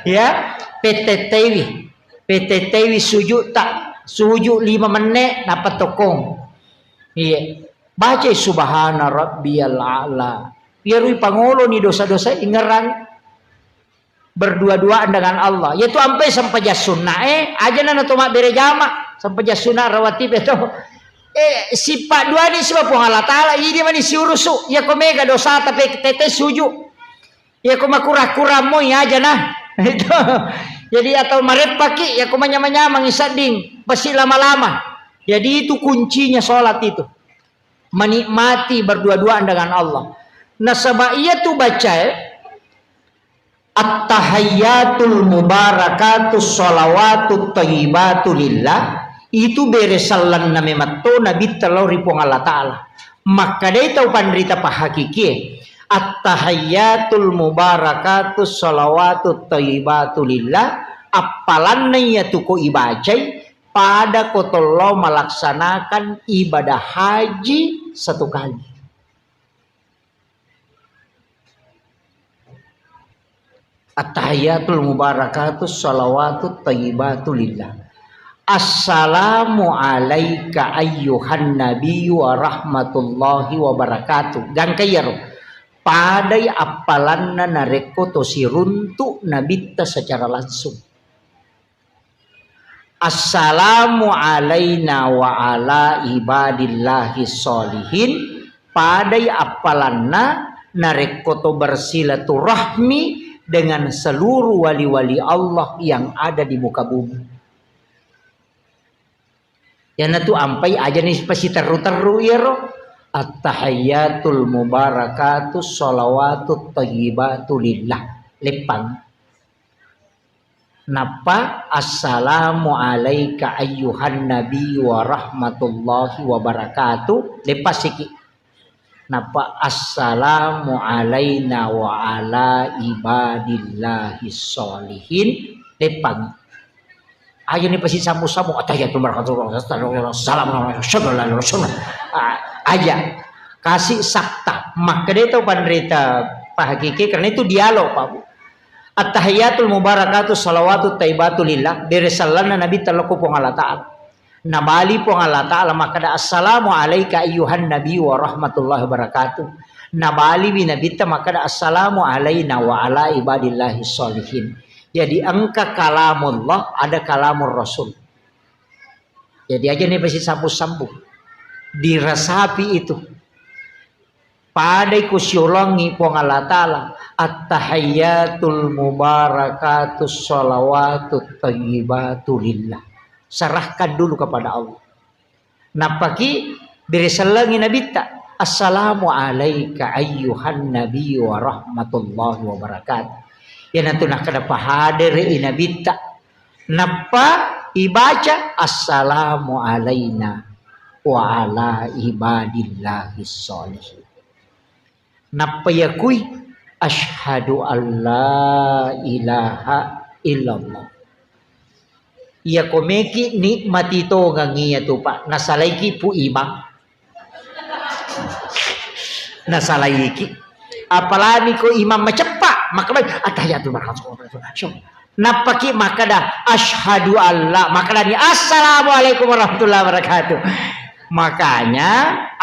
Ya, petetteiwi. Petetteiwi sujud tak, sujud lima menit, napa tokkong. Iya. Baca subhana rabbiyal a'la. Iyarui pangoloni dosa-dosa ingerang. Berdua-duaan dengan Allah. Yaitu ampai sempajang sunnae, aja na to mabbere jama, sempajang sunna rawatib itu. Eh, sippa duani siba Puang Allah Ta'ala, idi mani siurusu, iya ko mega dosa tapi tete suju. Iya ko makurang-kurang mo, iya aja nah. Itu. Jadi atau mareppaki, iya ko manyamang-nyamang sedding, pasti lama-lama. Jadi itu kuncinya sholat itu. Menikmati berdua-duaan dengan Allah. Nasaba iya tu bacae, At-tahayyatul mubarakatus shalawatut thayyibatu lillah, itu bere sellenna memetto Nabitta lao ri Puang Allah Ta'ala. Makkedai tau panrita pahakikie, at-tahayyatul mubarakatus shalawatut thayyibatu lillah, appalanna iyatu ko ibacai, pada ko tollo melaksanakan ibadah haji satu kali. At-tahiyyatul mubarakatus shalawatut thayyibatu lillah. Assalamu alaika ayyuhan nabiyyu wa rahmatullahi wa barakatuh. Gangka iyaro. Padai appalanna narekko to siruntu nabitta secara langsung. Assalamu alaina wa ala ibadillahi sholihin, padai appalanna narekko to bersilaturahmi dengan seluruh wali-wali Allah yang ada di muka bumi. Iyanatu ampai aja ni pasiterru-terru iyaro. At-tahayyatul mubarakatus shalawatut thayyibatu lillah. Leppang. Nappa, "Assalamu alaika ayyuhan nabiyyu wa rahmatullahi wa barakatuh." Leppasiki. Nappa, "Assalamu alaina wa ala ibadillahi sholihin." Leppang. Aja ni pasi samu-samu, attahiyatul barakatuh, salam, salam, salam, salam. Ah, aja. Kasih sakta. Makkeda tau panrita pahakiki, karena itu dialog, Pak Bu. Attahiyatul mubarakatuh salawatut taibatu lillah, bere sallanna Nabitta lokko Puang Allah Ta'ala. Nabali Puang Allah Ta'ala makkeda, "Assalamu alaika ayyuhan nabi wa rahmatullahi wabarakatuh." Nabaliwi Nabitta makkeda, "Assalamu alaina wa ala ibadillahi sholihin." Jadi engka kalamullah, ada kalamur Rasul. Jadi aja ni pasi sambung-sambung. Diresapi itu. Padai ku siolongi Puang Allah Ta'ala, "Attahiyatul mubarakatus shalawatut thayyibatu lillah." Serahkan dulu kepada Allah. Nappaki bere sellengi Nabitta, "Assalamu alaika ayyuhan nabi wa rahmatullahi wabarakatuh." Iyanatu nakkeda pahadere i Nabitta. Nappa ibaca, "Assalamu alaina wa ala ibadillahis sholihin." Nappa yakui, "Asyhadu alla ilaha illallah." Iyako meki nikmati tongang iyatu, Pak, nasalaiki pu imang. Nasalaiki. Apalagi ko imam maceppa, maka baik, "Attahiyatul barakatuh." Nappaki makkeda, "Asyhadu alla," makkedani, "Assalamualaikum warahmatullahi wabarakatuh." Makanya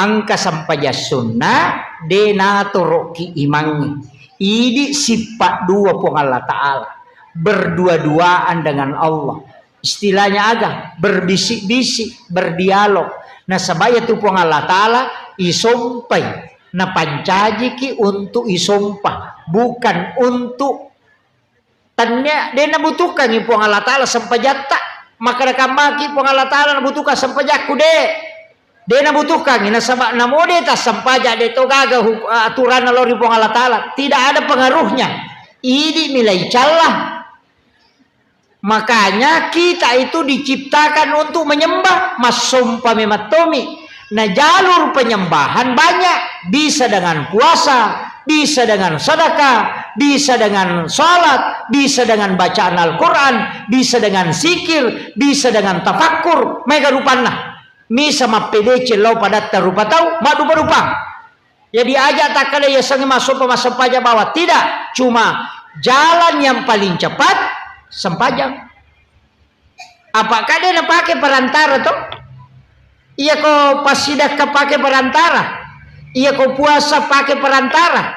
engka sempajang sunna de natoroki imangnge. Idi sippa dua Puang Allah Ta'ala. Berdua-duaan dengan Allah. Istilahnya aga? Berbisik-bisik, berdialog. Nasaba iyatu Puang Allah Ta'ala isompai, napancajiki untuk isompa, bukan untuk, tania de nabutuhkangi Puang Allah Ta'ala sempajatta. Makkeda kammaki Puang Allah Ta'ala nabutuhkan sempajakku, de. De nabutuhkangi, nasaba namo de tassempajang, de to gaga huk-, aturanna lao ri Puang Allah Ta'ala. Tidak ada pengaruhnya. Idi milai calla. Makanya kita itu diciptakan untuk menyembah, massompa memang tomi. Nah, jalur penyembahan banyak, bisa dengan puasa, bisa dengan sedekah, bisa dengan salat, bisa dengan bacaan Al-Quran, bisa dengan zikir, bisa dengan tafakkur, maega rupanna. Misa mappedeceng lao padatta rupa tau, maddupa-dupa. Jadi aja takkeda yasengnge massompa, massempajang bawang. Tidak, cuma jalan yang paling cepat sempajang. Apa kade napake perantara to? Iyako passidakka pake perantara, iyako puasa pake perantara,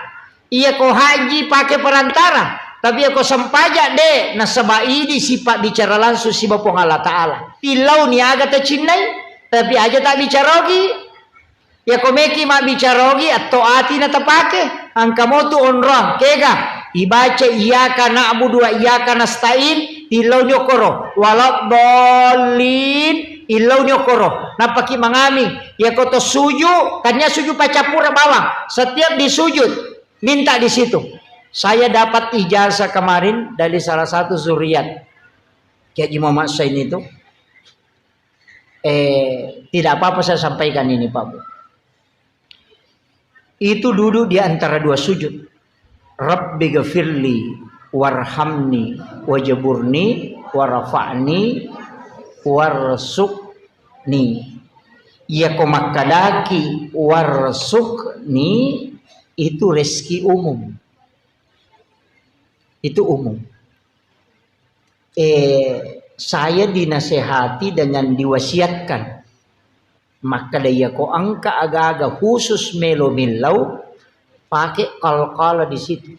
iyako haji pake perantara, tapi iyako sempajang de, nasaba idi sipabbicara langsung siba Puang Allah Ta'ala. Tillauni aga tacinnai, tapi aja tabbicarogi. Iyako meki mabbicara ogi, atto ati na tapake. Engka motu onrong, kega? Ibaca iyyaka na'budu wa iyyaka nasta'in, illau nyokkoro. Waladdallin, illau nyokkoro. Nappaki mangami. Iyako to suju, tania suju pacappura bawang. Setiap di sujud, minta di situ. Saya dapat ijazah kemarin dari salah satu zuriat Kiai Haji Muhammad Sain itu. Eh, tidak apa-apa saya sampaikan ini, Pak Bu. Itu duduk di antara dua sujud. "Rabbi ghafirli warhamni wajaburni warfa'ni warsuqni." Iyako makkadaki warsuqni, itu rezeki umum. Itu umum. Eh, saya dinasehati dengan diwasiatkan. Makkeda iyako engka aga-aga khusus melo millau, pake qalqalah di situ.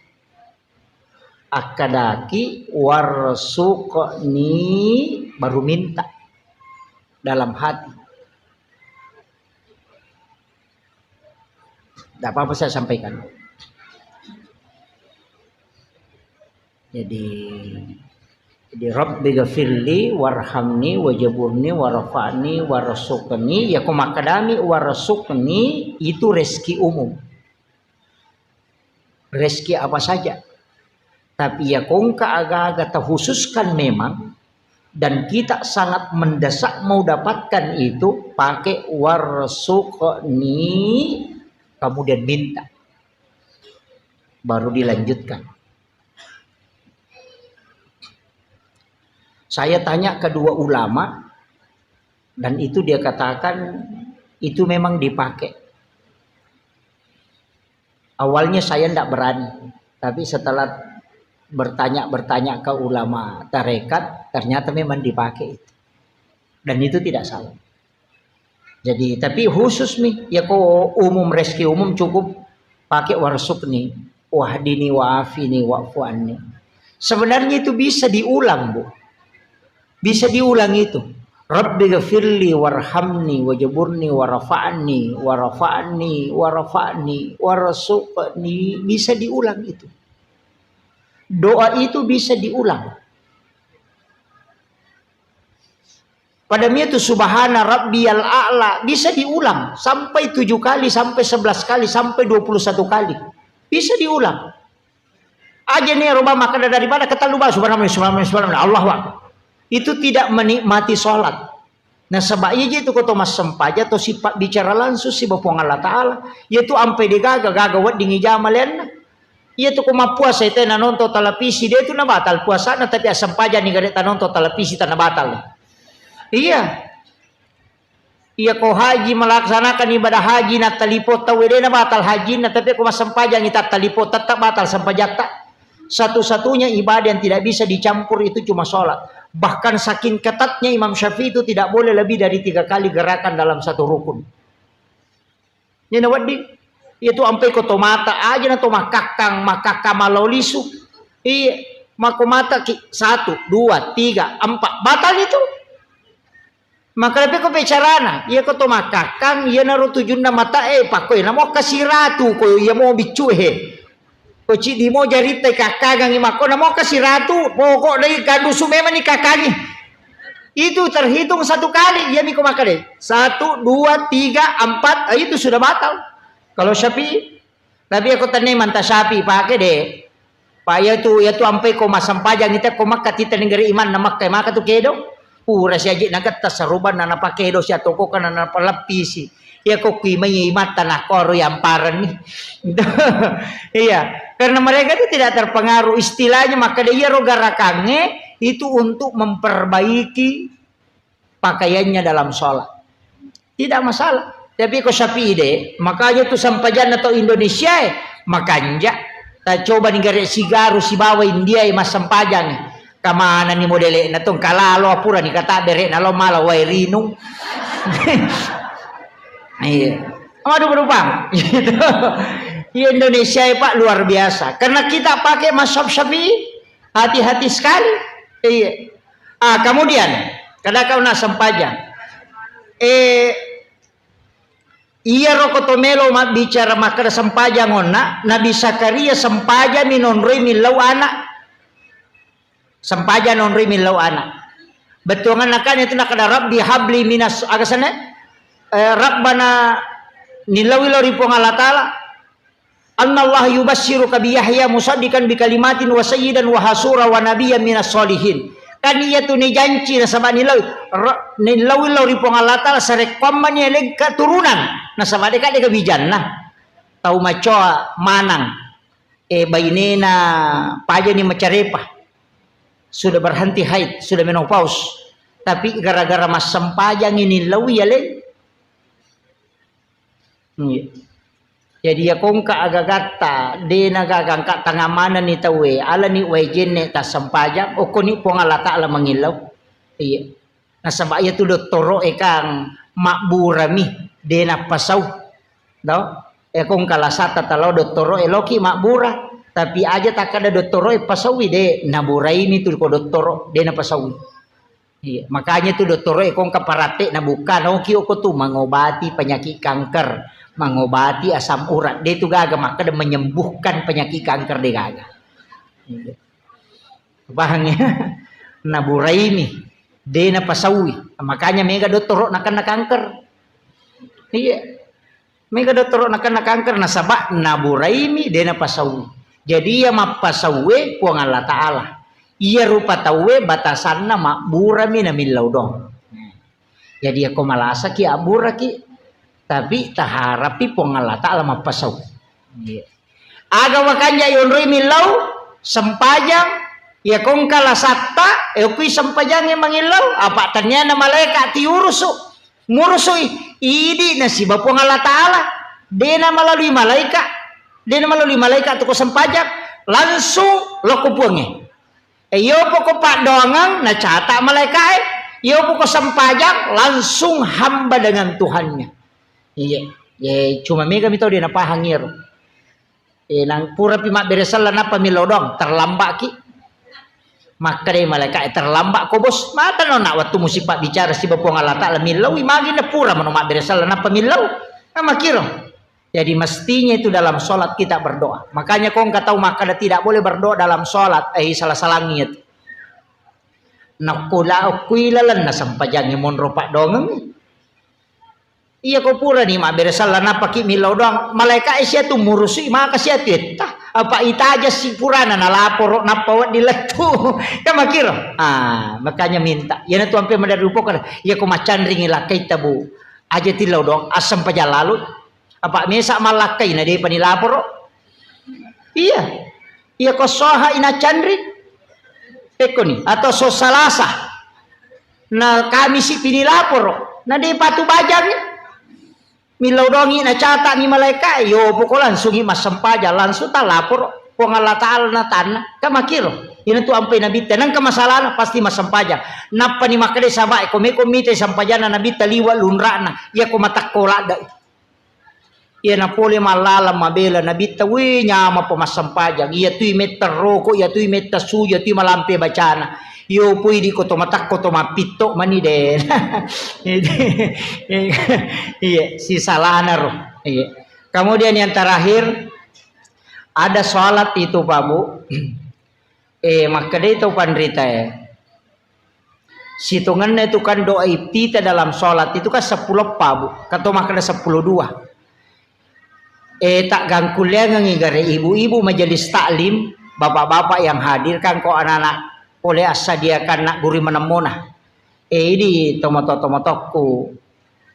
Akkadaki, "Warsuqni," baru minta dalam hati. Tidak apa-apa saya sampaikan. Jadi, jadi, "Rabbi ghafirli warhamni wajaburni warfa'ni warsuqni." Iyako makkadami warsuqni, itu rezeki umum. Rezeki apa saja. Tapi iyako engka aga-aga takhususkan memang, dan kita sangat mendesak mau dapatkan itu, pakai warsuqni, kemudian minta. Baru dilanjutkan. Saya tanya kedua ulama, dan itu dia katakan itu memang dipakai. Awalnya saya ndak berani, tapi setelah bertanya-bertanya ke ulama tarekat, ternyata memang dipakai itu. Dan itu tidak salah. Jadi, tapi khusus mi, ya ko umum, rezeki umum cukup pakai warzuqni, wahdini, wa'afini, wa'fu anni. Sebenarnya itu bisa diulang, Bu. Bisa diulang itu. Rabbi ghafirli warhamni wajburni warfa'ni warfa'ni warfa'ni warzuqni. Bisa diulang itu. Doa itu bisa diulang. Pada itu subhana rabbiyal a'la bisa diulang sampai tujuh kali, sampai sebelas kali, sampai dua puluh satu kali. Bisa diulang. Aja nih, roba makkeda daripada ketallu ba, subhanallah, subhanallah, subhanallah, Allahu Akbar. Itu tidak menikmati sholat. Nasaba iya je tu ko to massempajang to sipabbicara langsung siba Puang Allah Ta'ala. Iya tu ampai degaga, gaga wedding ijama lenna. Iya tu ko mappuasa te nanonton televisi, de tu nabatal puasana, tapi assempajang ni gare tanonton televisi tanabatal. Iya. Iya ko haji, melaksanakan ibadah haji, na telepon tau, de nabatal hajinna, tapi ko massempajang ita telepon, tetap batal sempajatta. Satu-satunya ibadah yang tidak bisa dicampur itu cuma sholat. Bahkan saking ketatnya Imam Syafi'i itu tidak boleh lebih dari tiga kali gerakan dalam satu rukun. Ini wedding. Iya tu ampai ko to mata, aja na to makakkang, makakkang malao lisu. Iya, mako mata ki, satu, dua, tiga, empat, batal itu. Maka lebih ko bicarana, iya ko to makakkang, iya naro tujunna mata e, pakko iya namo kasiratu ko iya mo biccu he. Ko ciddi mo jaritta ikakkangangi makko namo kasiratu, pokok dai kandusu memang ikakkangi. Itu terhitung satu kali, iya miko makkeda. Satu, dua, tiga, empat, ah, itu sudah batal. Kalau Syafi'i, tapi aku tenne manta Syafi'i pake de. Pak, iya tu, iya tu ampai ko massempajang ita ko Makkah, tita negeri iman na Makkah, maka tu kedo. Pura siaji nagetta saruban na napakedo sia toko kana napaleppisi. Iya ko kui mai imatta na koro yamparenni. Iya, karena mereka itu tidak terpengaruh, istilahnya makkeda iyaro garakangnge itu untuk memperbaiki pakaiannya dalam sholat. Tidak masalah. Tapi ko Syafi'i de, makanya tu sempajanna to Indonesia e makanja. Ta coba ni gare sigaru sibawa India e massempajang. Kamana ni modele na tong kalalo apura ni kata bere na lo mala wae rinung. Iya. Waduh berubah. Gitu. Iya, Indonesia e Pak luar biasa. Karena kita pakai mazhab Syafi'i, hati-hati sekali. Iya. Ah, kemudian kada kau na sempajang. Eh, iya roko to melo mabbicara makkeda sempajang onna, Nabi Zakaria sempajang minonroi millau anak. Sempajang nonroi millau anak. Bettuanganna kan itu nakada Rabbi habli minas, aga sana? Eh, Rabbana, nillau ilo ri Puang Allah Ta'ala. Annallaha yubassiruka bi Yahya musaddiqan bi kalimatin wa sayyidan wa hasura wa nabiyyan minas solihin. Kan iya tu ni janci nasaba nillau, ra-, nillau ilo ri Puang Allah Ta'ala sarekkoammani aleng keturunan. Nasaba deka deka bijanna. Tau macoa manang. Eh, bainena pajani macarepa. Sudah berhenti haid, sudah menopause. Tapi gara-gara massempajang ini lawi ya, Le. Iya. Jadi ya kongka agagatta, dena gaga engka tangamanani tauwe, alani wae jenne tassempajang, okkoni Puang Allah Ta'ala mangillau. Iya. Nasaba iyatu dottoro'e kang mabburami, de nappasau. To? E, ko engka lasata talao dottoro'e, loki mabbura. Tapi aja takkada dottoro'e pasaui, de naburaimi tu ko dottoro, de napasaui. Iya, makanya tu dottoro'e ko engka paratte nabukka, noki oko tu mangobati penyakit kanker, mangobati asam urat. De tu gaga makkada menyembuhkan penyakit kanker, de gaga. Iya. Pahang ya? Naburaimi, de napasaui. Makanya mega dottoro nakenna kanker. Iya. Mega dottoro nakenna kanker nasaba naburaimi, de napasaui. Jadi iya mappasaue Puang Allah Ta'ala. Iya rupa tauwe batasanna mabburami namillau dong. Jadi yako malasaki abburaki, tapi taharapi Puang Allah Ta'ala mappasau. Iya. Aga makanja yonroi millau, sempajang, Iya kongka lasatta, e, okui sempajangnge mangillau, apa taniana malaika tiurusu. Murusui, idi nasiba Puang Allah Ta'ala. Dena malalui malaika, dena malalui malaika tu ko sempajang, langsung loko Puangnge. E, iyo poko paddoangeng, nacata malaikae. Iyo poko sempajang, langsung hamba dengan Tuhannya. Iya. Iya, cuma mega mi tau de napahang iyaro. E, nang purapi mabbere selleng nappa millau doang, terlambaki. Makkeda malaikae, "Terlambat ko, Bos." Mata no nak wettu musi pabbicara siba Puang Allah Ta'ala, millaui magi na pura mano mabbere selleng nappa millau. Nah, makiro. Jadi mestinya itu dalam sholat kita berdoa. Makanya kongka tau makkeda tidak boleh berdoa dalam sholat, eh, salah-salangi itu. Nakula okui lalenna sempajangnge monro paddoangeng. Iya ko purani mabbere selleng nappaki millau doang, malaikae sia tu murusui maka sia tu etta. Apa itaja si purana nalaporo nappa wedding lettu. Kan makiro. Ah, makanya minta. Iyana tu ampe maderri upoko. Iya ko maccanringi lakkaita, Bu. Aja tillau doang, assempajang lalu. Apa mesa mallakkai na depa nilaporo. Iya. Iya ko soha ina canri. Pekkoni atau so Salasa. Na Kamisi pinilaporo. Na de patu bajangi. Millau dongi na catani malaika. Yo poko langsungi massempajang langsung talaporo. Puang Allah Ta'ala na tanna. Kan makiro. Ina tu ampai nabitta. Nangka masalahna pasti massempajang. Nappani makkeda sabai. Komeko mita sampajanna nabitta liwa lunrana. Iya ko matakko ladda. Iya na pole mallalang mabela nabitta, wih, nyamappa massempajang. Iya tui metta roko, iya tui metta suju, iya tui malampe bacana. Iyo pui di ko to matakko to mappitto mani de. Iya, si salana ro. Iya. Kemudian yang terakhir, ada sholat itu, Pak Bu. Eh, makkedai tau panrita, eh. Sitongenna itu kan doa iftitah dalam sholat itu kan seppulo eppa, Bu. Kan to makkeda seppulo dua. Eh, tak gangkuliangengi gare ibu-ibu majelis taklim, bapak-bapak yang hadir kan ko anak-anak oleh assadiakan nak guru manemmona. Eh, idi tomato-tomatoku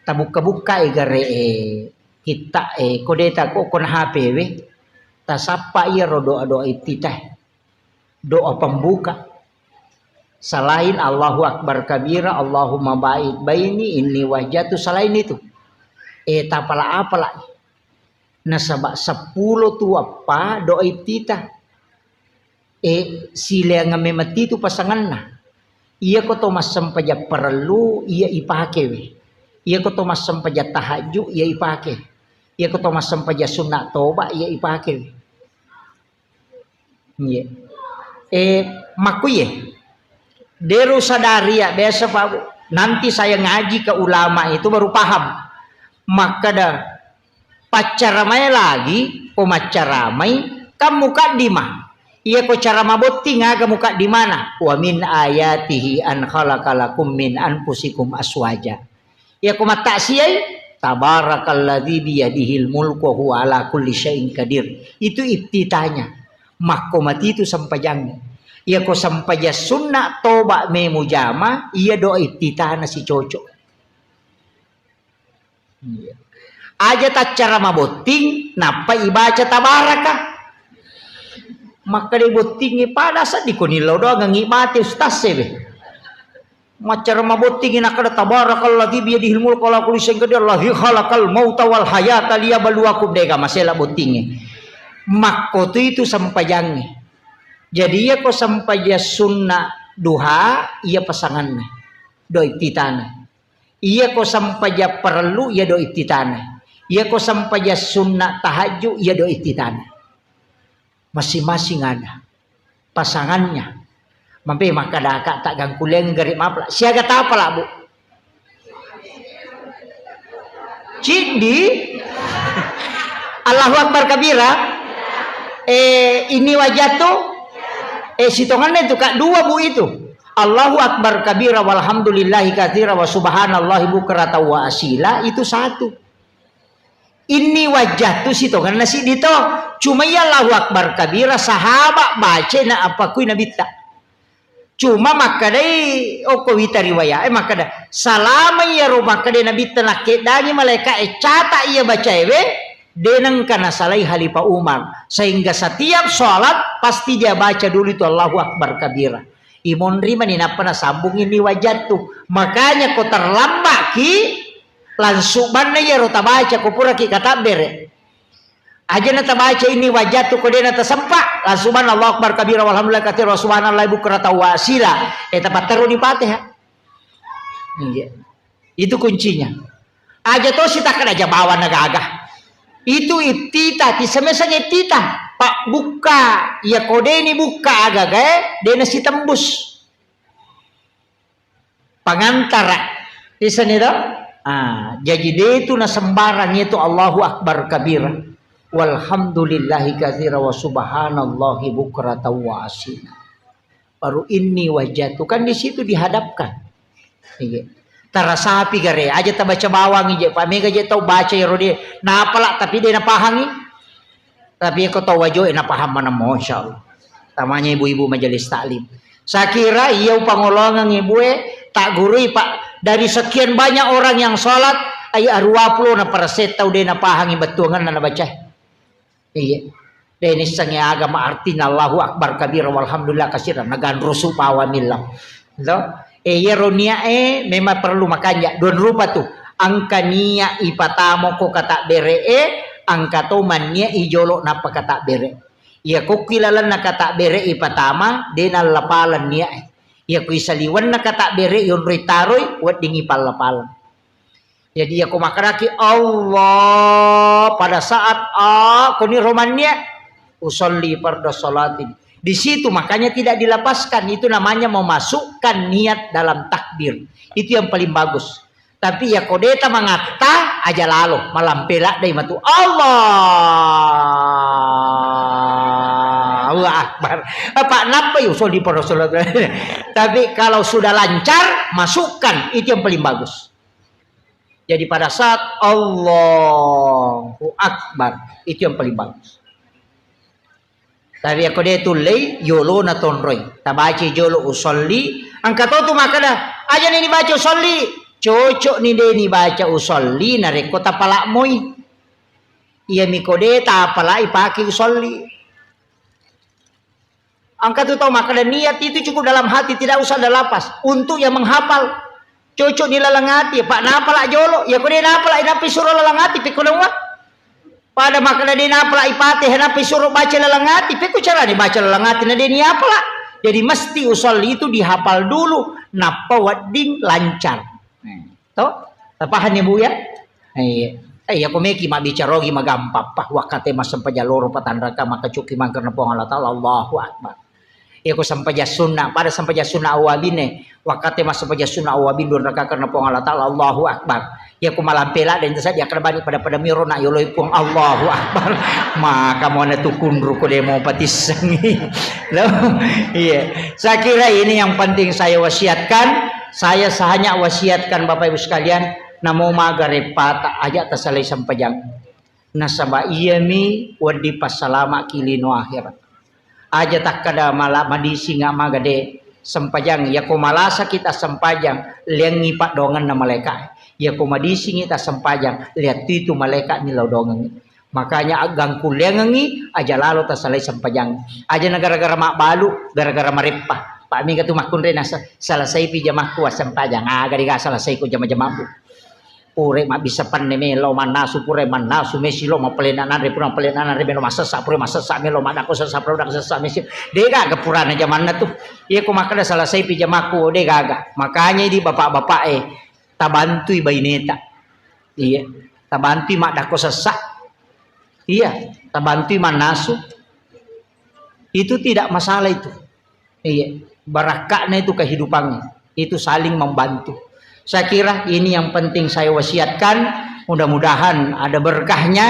tabukka-bukka e gare, eh, kitta, eh, kodeta ko kona H P we. Tasappa iya ro doa-doa iftitah. Doa pembuka. Selain Allahu Akbar kabira, Allahumma ba'id baini, inni wajjatu, selain itu. Eh, tapala-apala. Nasaba seppulo tu eppa doa iftitah. Eh, sileang memang itu pasanganna. Iya ko to massempajang parellu, iya ipake we. Iya ko to massempajang tahajud, iya ipake. Iya ko to massempajang sunna toba, iya ipake we. Iya. Eh, makkuye. Deru sadari ya, biasa, Pak Bu. Nanti saya ngaji ke ulama itu baru paham. Makkeda paccaramai lagi, ko maccaramai, kan mukaddimah. Iya ko cara mabotting aga mukaddimana. Wa min ayatihi an khalaqa lakum min anfusikum aswaja. Iya ko mattaksiai, tabarakalladzi biyadihil mulku wa huwa ala kulli syai'in qadir. Itu iftitahnya. Makko matitu sempajangnge. Iya ko sempajang sunna toba memu jama, iya doa iftitahna si cocok. Iya. Aja taccara mabotting, nappa ibaca tabaraka. Makkeda bottingngi pada seddi ko nillau doang ngi mate ustaz sebe. Maccara mabottingi nakkeda, "Tabarakalladzi biyadihil mulku wa ala kulli syai'in qadir, alladzi khalaqal mauta wal hayata liyabluwakum." Dega masela bottingi. Makko tu itu sempajangngi. Jadi iya ko sempajang sunna duha, iya pasanganna. Doa iftitahna. Iya ko sempajang parellu, iya doa iftitahna. Iya ko sempajang sunna tahajud, iya doa iftitahna. Masing-masing ada pasangannya. Mampe makkadaka tak gangkuleng gare mapla. Siaga tapala, Bu? Ciddi. Allahu Akbar kabira. Eh, ini wajah tu. Eh, sitongannya itu, Kak, dua, Bu, itu. Allahu Akbar kabira walhamdulillahi katsira wa subhanallahi bukratan wa asila, itu satu. Inni wajjahtu sitongenna siddi to. Cuma iya Allahu Akbar kabira, sahaba baca na apa kui nabitta. Cuma makkedai okko wita riwaya, eh, makkeda, salama iyaro makkedai nabitta nakkeddangi malaika e cata iya bacaewe, De nengka nasalai Khalifah Umar, sehingga setiap sholat pasti dia baca dulu itu Allahu Akbar kabira. Imonri mani nappa nasambung ini wajattu. Makanya ko terlambat ki, langsung banna iyaro tabaca ko puraki katabbere. Aja na tabaca ini wajattu ko dena tasempa, langsung banna Allahu Akbar kabira walhamdulillah katsira wa subhanallah bukratan wa asila. Eh, tapatteru di Fatihah. Iya. Itu kuncinya. Aja to sitakkada aja bawang na gaga. Itu iftitah, tisemeseng iftitah. Pak bukka, ya kodeni bukka agagae, dena sitembus. Pangantara. Iseni to? Ah, jadi de itu na sembarang itu Allahu Akbar kabira. Walhamdulillahi katsira wa subhanallahi bukratan wa asila. Baru ini wajah tu kan di situ dihadapkan. Iya. Tarasapi gare, aja tabaca bawang je, pamega je tau baca ero de, napala tapi de napahangi. Tapi ko tau wajo e napahang maneng, masya Allah. Tamanya ibu-ibu majelis taklim. Sakira iya upangolongeng ibue, tak gurui pak dari sekian banyak orang yang sholat, ai arua pulo na persen tau de napahangi bettuangan na baca. Iya. De nissengngi agama artina Allahu Akbar kabira walhamdulillah katsira, naganrusu pawa millau. To? E, iyaro niat e memang perlu makanja. Dua rupa tu. Engka niat ipatamo ko katabbere e, engka to manniat ijolo nappa katabbere. Iya kokki lalenna katabbere ipatama, de nallapaleng niat e. Iya kui saliwenna katabbere yonroi taroi, weddingi palla-paleng. Jadi, ya, ko makkedaki Allah pada saat, ah, koni romannia, usolli fardu sholatin. Di situ makanya tidak dilepaskan. Itu namanya memasukkan niat dalam takbir. Itu yang paling bagus. Tapi ya kodeta mangatta aja lalo, malampe laddai matu. Allah, Allahu Akbar. Apa nappa ya usolli fardu sholatin. Tapi kalau sudah lancar, masukkan. Itu yang paling bagus. Jadi pada saat Allahu Akbar, itu yang paling bagus. Tapi ako de tullei, yolona tonroi. Tabaca jolo usolli, engka to tu makkeda, aja ni dibaca usolli. Cocok ni de ni baca usolli, narekko tapalak moi. Iya miko de tapalak ipake usolli. Engka tu tau makkeda niat itu cukup dalam hati, tidak usah ada lafaz. Untuk yang menghafal, cocok di laleng ati, Pak, napala jolo. Ya ko de napala, nappa isuro laleng ati, pekko nawa. Pada makkeda de napala ipate, nappa isuro baca laleng ati, pekko cara dibaca laleng ati, na de ni apala. Jadi mesti usolli itu dihafal dulu, nappa wedding lancar. To? Tapahanni, Bu, ya? Iya. Eh, iya, ko meki mabbicara ogi magampang, pa, wakkate massempajang loro patanraka, makkacuki mangkerna Puang Allah Taala, Allahu Akbar. Iya, ko sempajang sunna, pada sempajang sunna awabine, wakkate massempajang sunna awabin dua rakaat karena Puang Allah Taala, Allahu Akbar. Iya, ko malampe ladde, ente saja, kada bani pada-pada miro, nak yoloi Puang, Allahu Akbar. Maka mau na tukunru ko demo patissengi. Lo? Iya. Saya kira ini yang penting saya wasiatkan. Saya hanya wasiatkan Bapak Ibu sekalian, namo maga reppata, aja tasalai sempajang. Nasaba iyami wedding passalamaki lino akhirat. Aja takkada mala madising maga de sempajang. Yako malasa kita sempajang, liangi paddoangenna malaika. Yako madisingi ta sempajang, liattu itu malaika ni lao doangengi. Makanya aggangkulleangengngi aja lalo tasalai sempajang. Aja na gara-gara mabbalu, gara-gara mareppa. Pak mega tu makkunre nasa, selesai pi jamakku assempajang. Aga dega selesai ko jama-jamammu. Pure mabbissa penne melo mannasu, pure mannasu mesi lo mapelena nanre, pura mapelena nanre melo masessa, pure masessa melo madako sessa, pura dako sessa mesi. Dega aga purana jamanna tu. Iya ko makkeda selesai pi jamakku, degaga. Makanya di bapak-bapak e, tabantui baineta. Iya, tabantui maddako sessa. Iya, tabantui mannasu. Itu tidak masalah itu. Iya, barakka'na itu kehidupannya. Itu saling membantu. Saya kira ini yang penting saya wasiatkan. Mudah-mudahan ada berkahnya.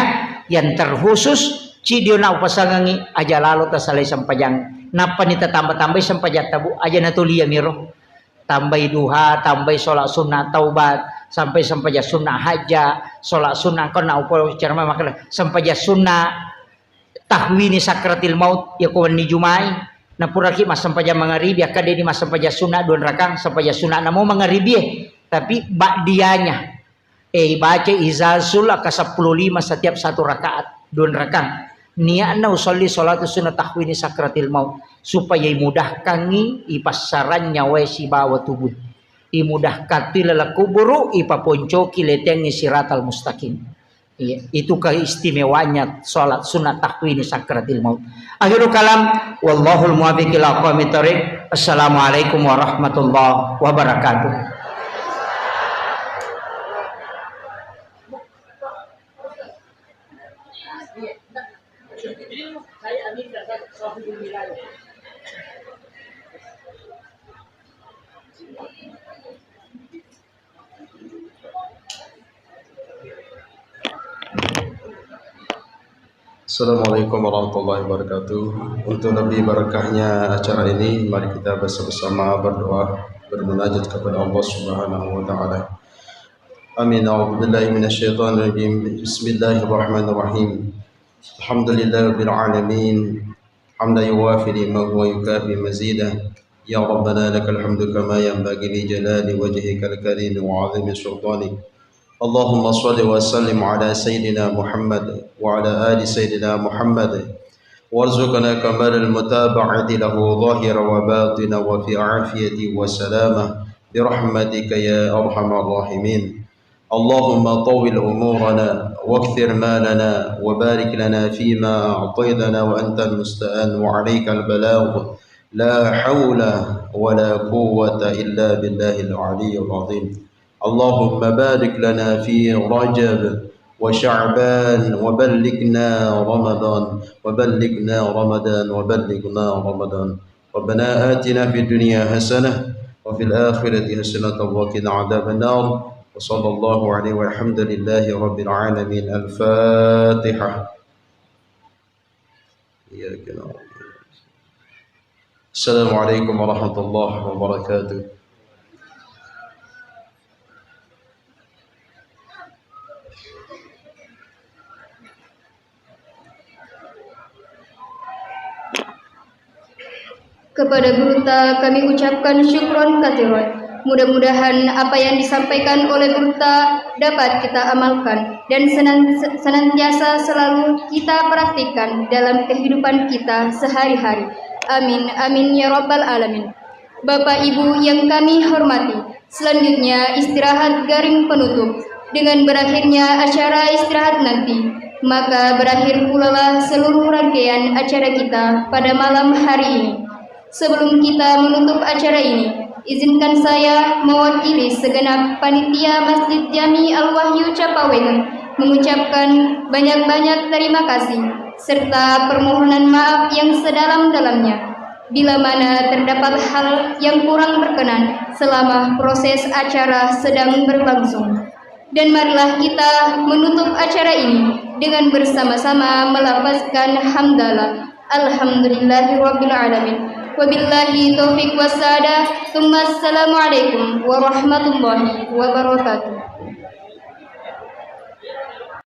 Yang terkhusus, cidio na upasangangi aja lalo tasalai sempajang. Nappa ni tatamba-tambai sempajang tabu aja na tulia miro. Tambai duha, tambai sholat sunnah taubat, sampai sempajang sunnah hajja, sholat sunnah kau na upo ceramah makkeda sempajang sunnah tahwini sakratil maut, ya ko wenni Jumai. Napuraki massempajang mangaribi, akkadeni massempajang sunna dua rakang, sempajang sunna namo mangaribi e. Tapi ba'dianya. Eh, ibaca izazul aka seppulo lima setiap satu rakaat, dua rakang. Niatna usolli salatu sunnah tahwini sakratil maut, supaya imudahkangi ipassaran nyawae sibawa tubuh. Imudahkan tu laleng kuburu, ipaponcoki letengngi siratal mustaqim. Iya, itu keistimewaannya salat sunat tahwini sakratil maut. Akhirul kalam, wallahul muwaffiq ila aqwamit thariq. Assalamualaikum warahmatullahi wabarakatuh. Assalamualaikum warahmatullahi wabarakatuh. Untuk lebih berkahnya acara ini, mari kita bersama-sama berdoa, bermunajat kepada Allah Subhanahu wa Ta'ala. Amin. A'udzubillahi minasyaitonirrajim. Bismillahirrahmanirrahim. Alhamdulillahirabbil alamin. Hamdan yuwafi ni'amahu wa yukafi mazidah. Ya Rabbana lakal hamdu kama yanbaghi li jalali wajhikal karim wa azimi sultanik. Allahumma salli wa sallim ala sayyidina Muhammad wa ala ali sayyidina Muhammad. Warzuqna kamalal mutaba'ati lahu zahiran wa batinan wa fi afiyati wa salamah. Birahmatika ya arhamar rahimin. اللهم طول أمورنا واكثر مالنا وبارك لنا فيما أعطيتنا وأنت المستعان وعليك البلاغ. لا حول ولا قوة إلا بالله العلي العظيم. اللهم بارك لنا في رجب وشعبان وبلغنا رمضان، وبلغنا رمضان، وبلغنا رمضان. ربنا آتنا في الدنيا حسنة وفي الآخرة حسنة وقنا عذاب النار. وصلى الله عليه والحمد لله رب العالمين. الفاتحة. إياك نعبد. السلام عليكم ورحمة الله وبركاته. Kepada gurutta kami ucapkan syukron katsiran. Mudah-mudahan apa yang disampaikan oleh gurutta dapat kita amalkan dan senan-, senantiasa selalu kita praktikkan dalam kehidupan kita sehari-hari. Amin, amin ya rabbal alamin. Bapak Ibu yang kami hormati, selanjutnya istirahat garing penutup. Dengan berakhirnya acara istirahat nanti, maka berakhir pulalah seluruh rangkaian acara kita pada malam hari ini. Sebelum kita menutup acara ini, izinkan saya mewakili segenap panitia Masjid Jami Al-Wahyu Capaweng mengucapkan banyak-banyak terima kasih serta permohonan maaf yang sedalam-dalamnya bila mana terdapat hal yang kurang berkenan selama proses acara sedang berlangsung. Dan marilah kita menutup acara ini dengan bersama-sama melafazkan hamdalah. Alhamdulillahirabbil alamin. Wabillahi taufiq wassadah. Tsumma assalamualaikum warahmatullahi wabarakatuh.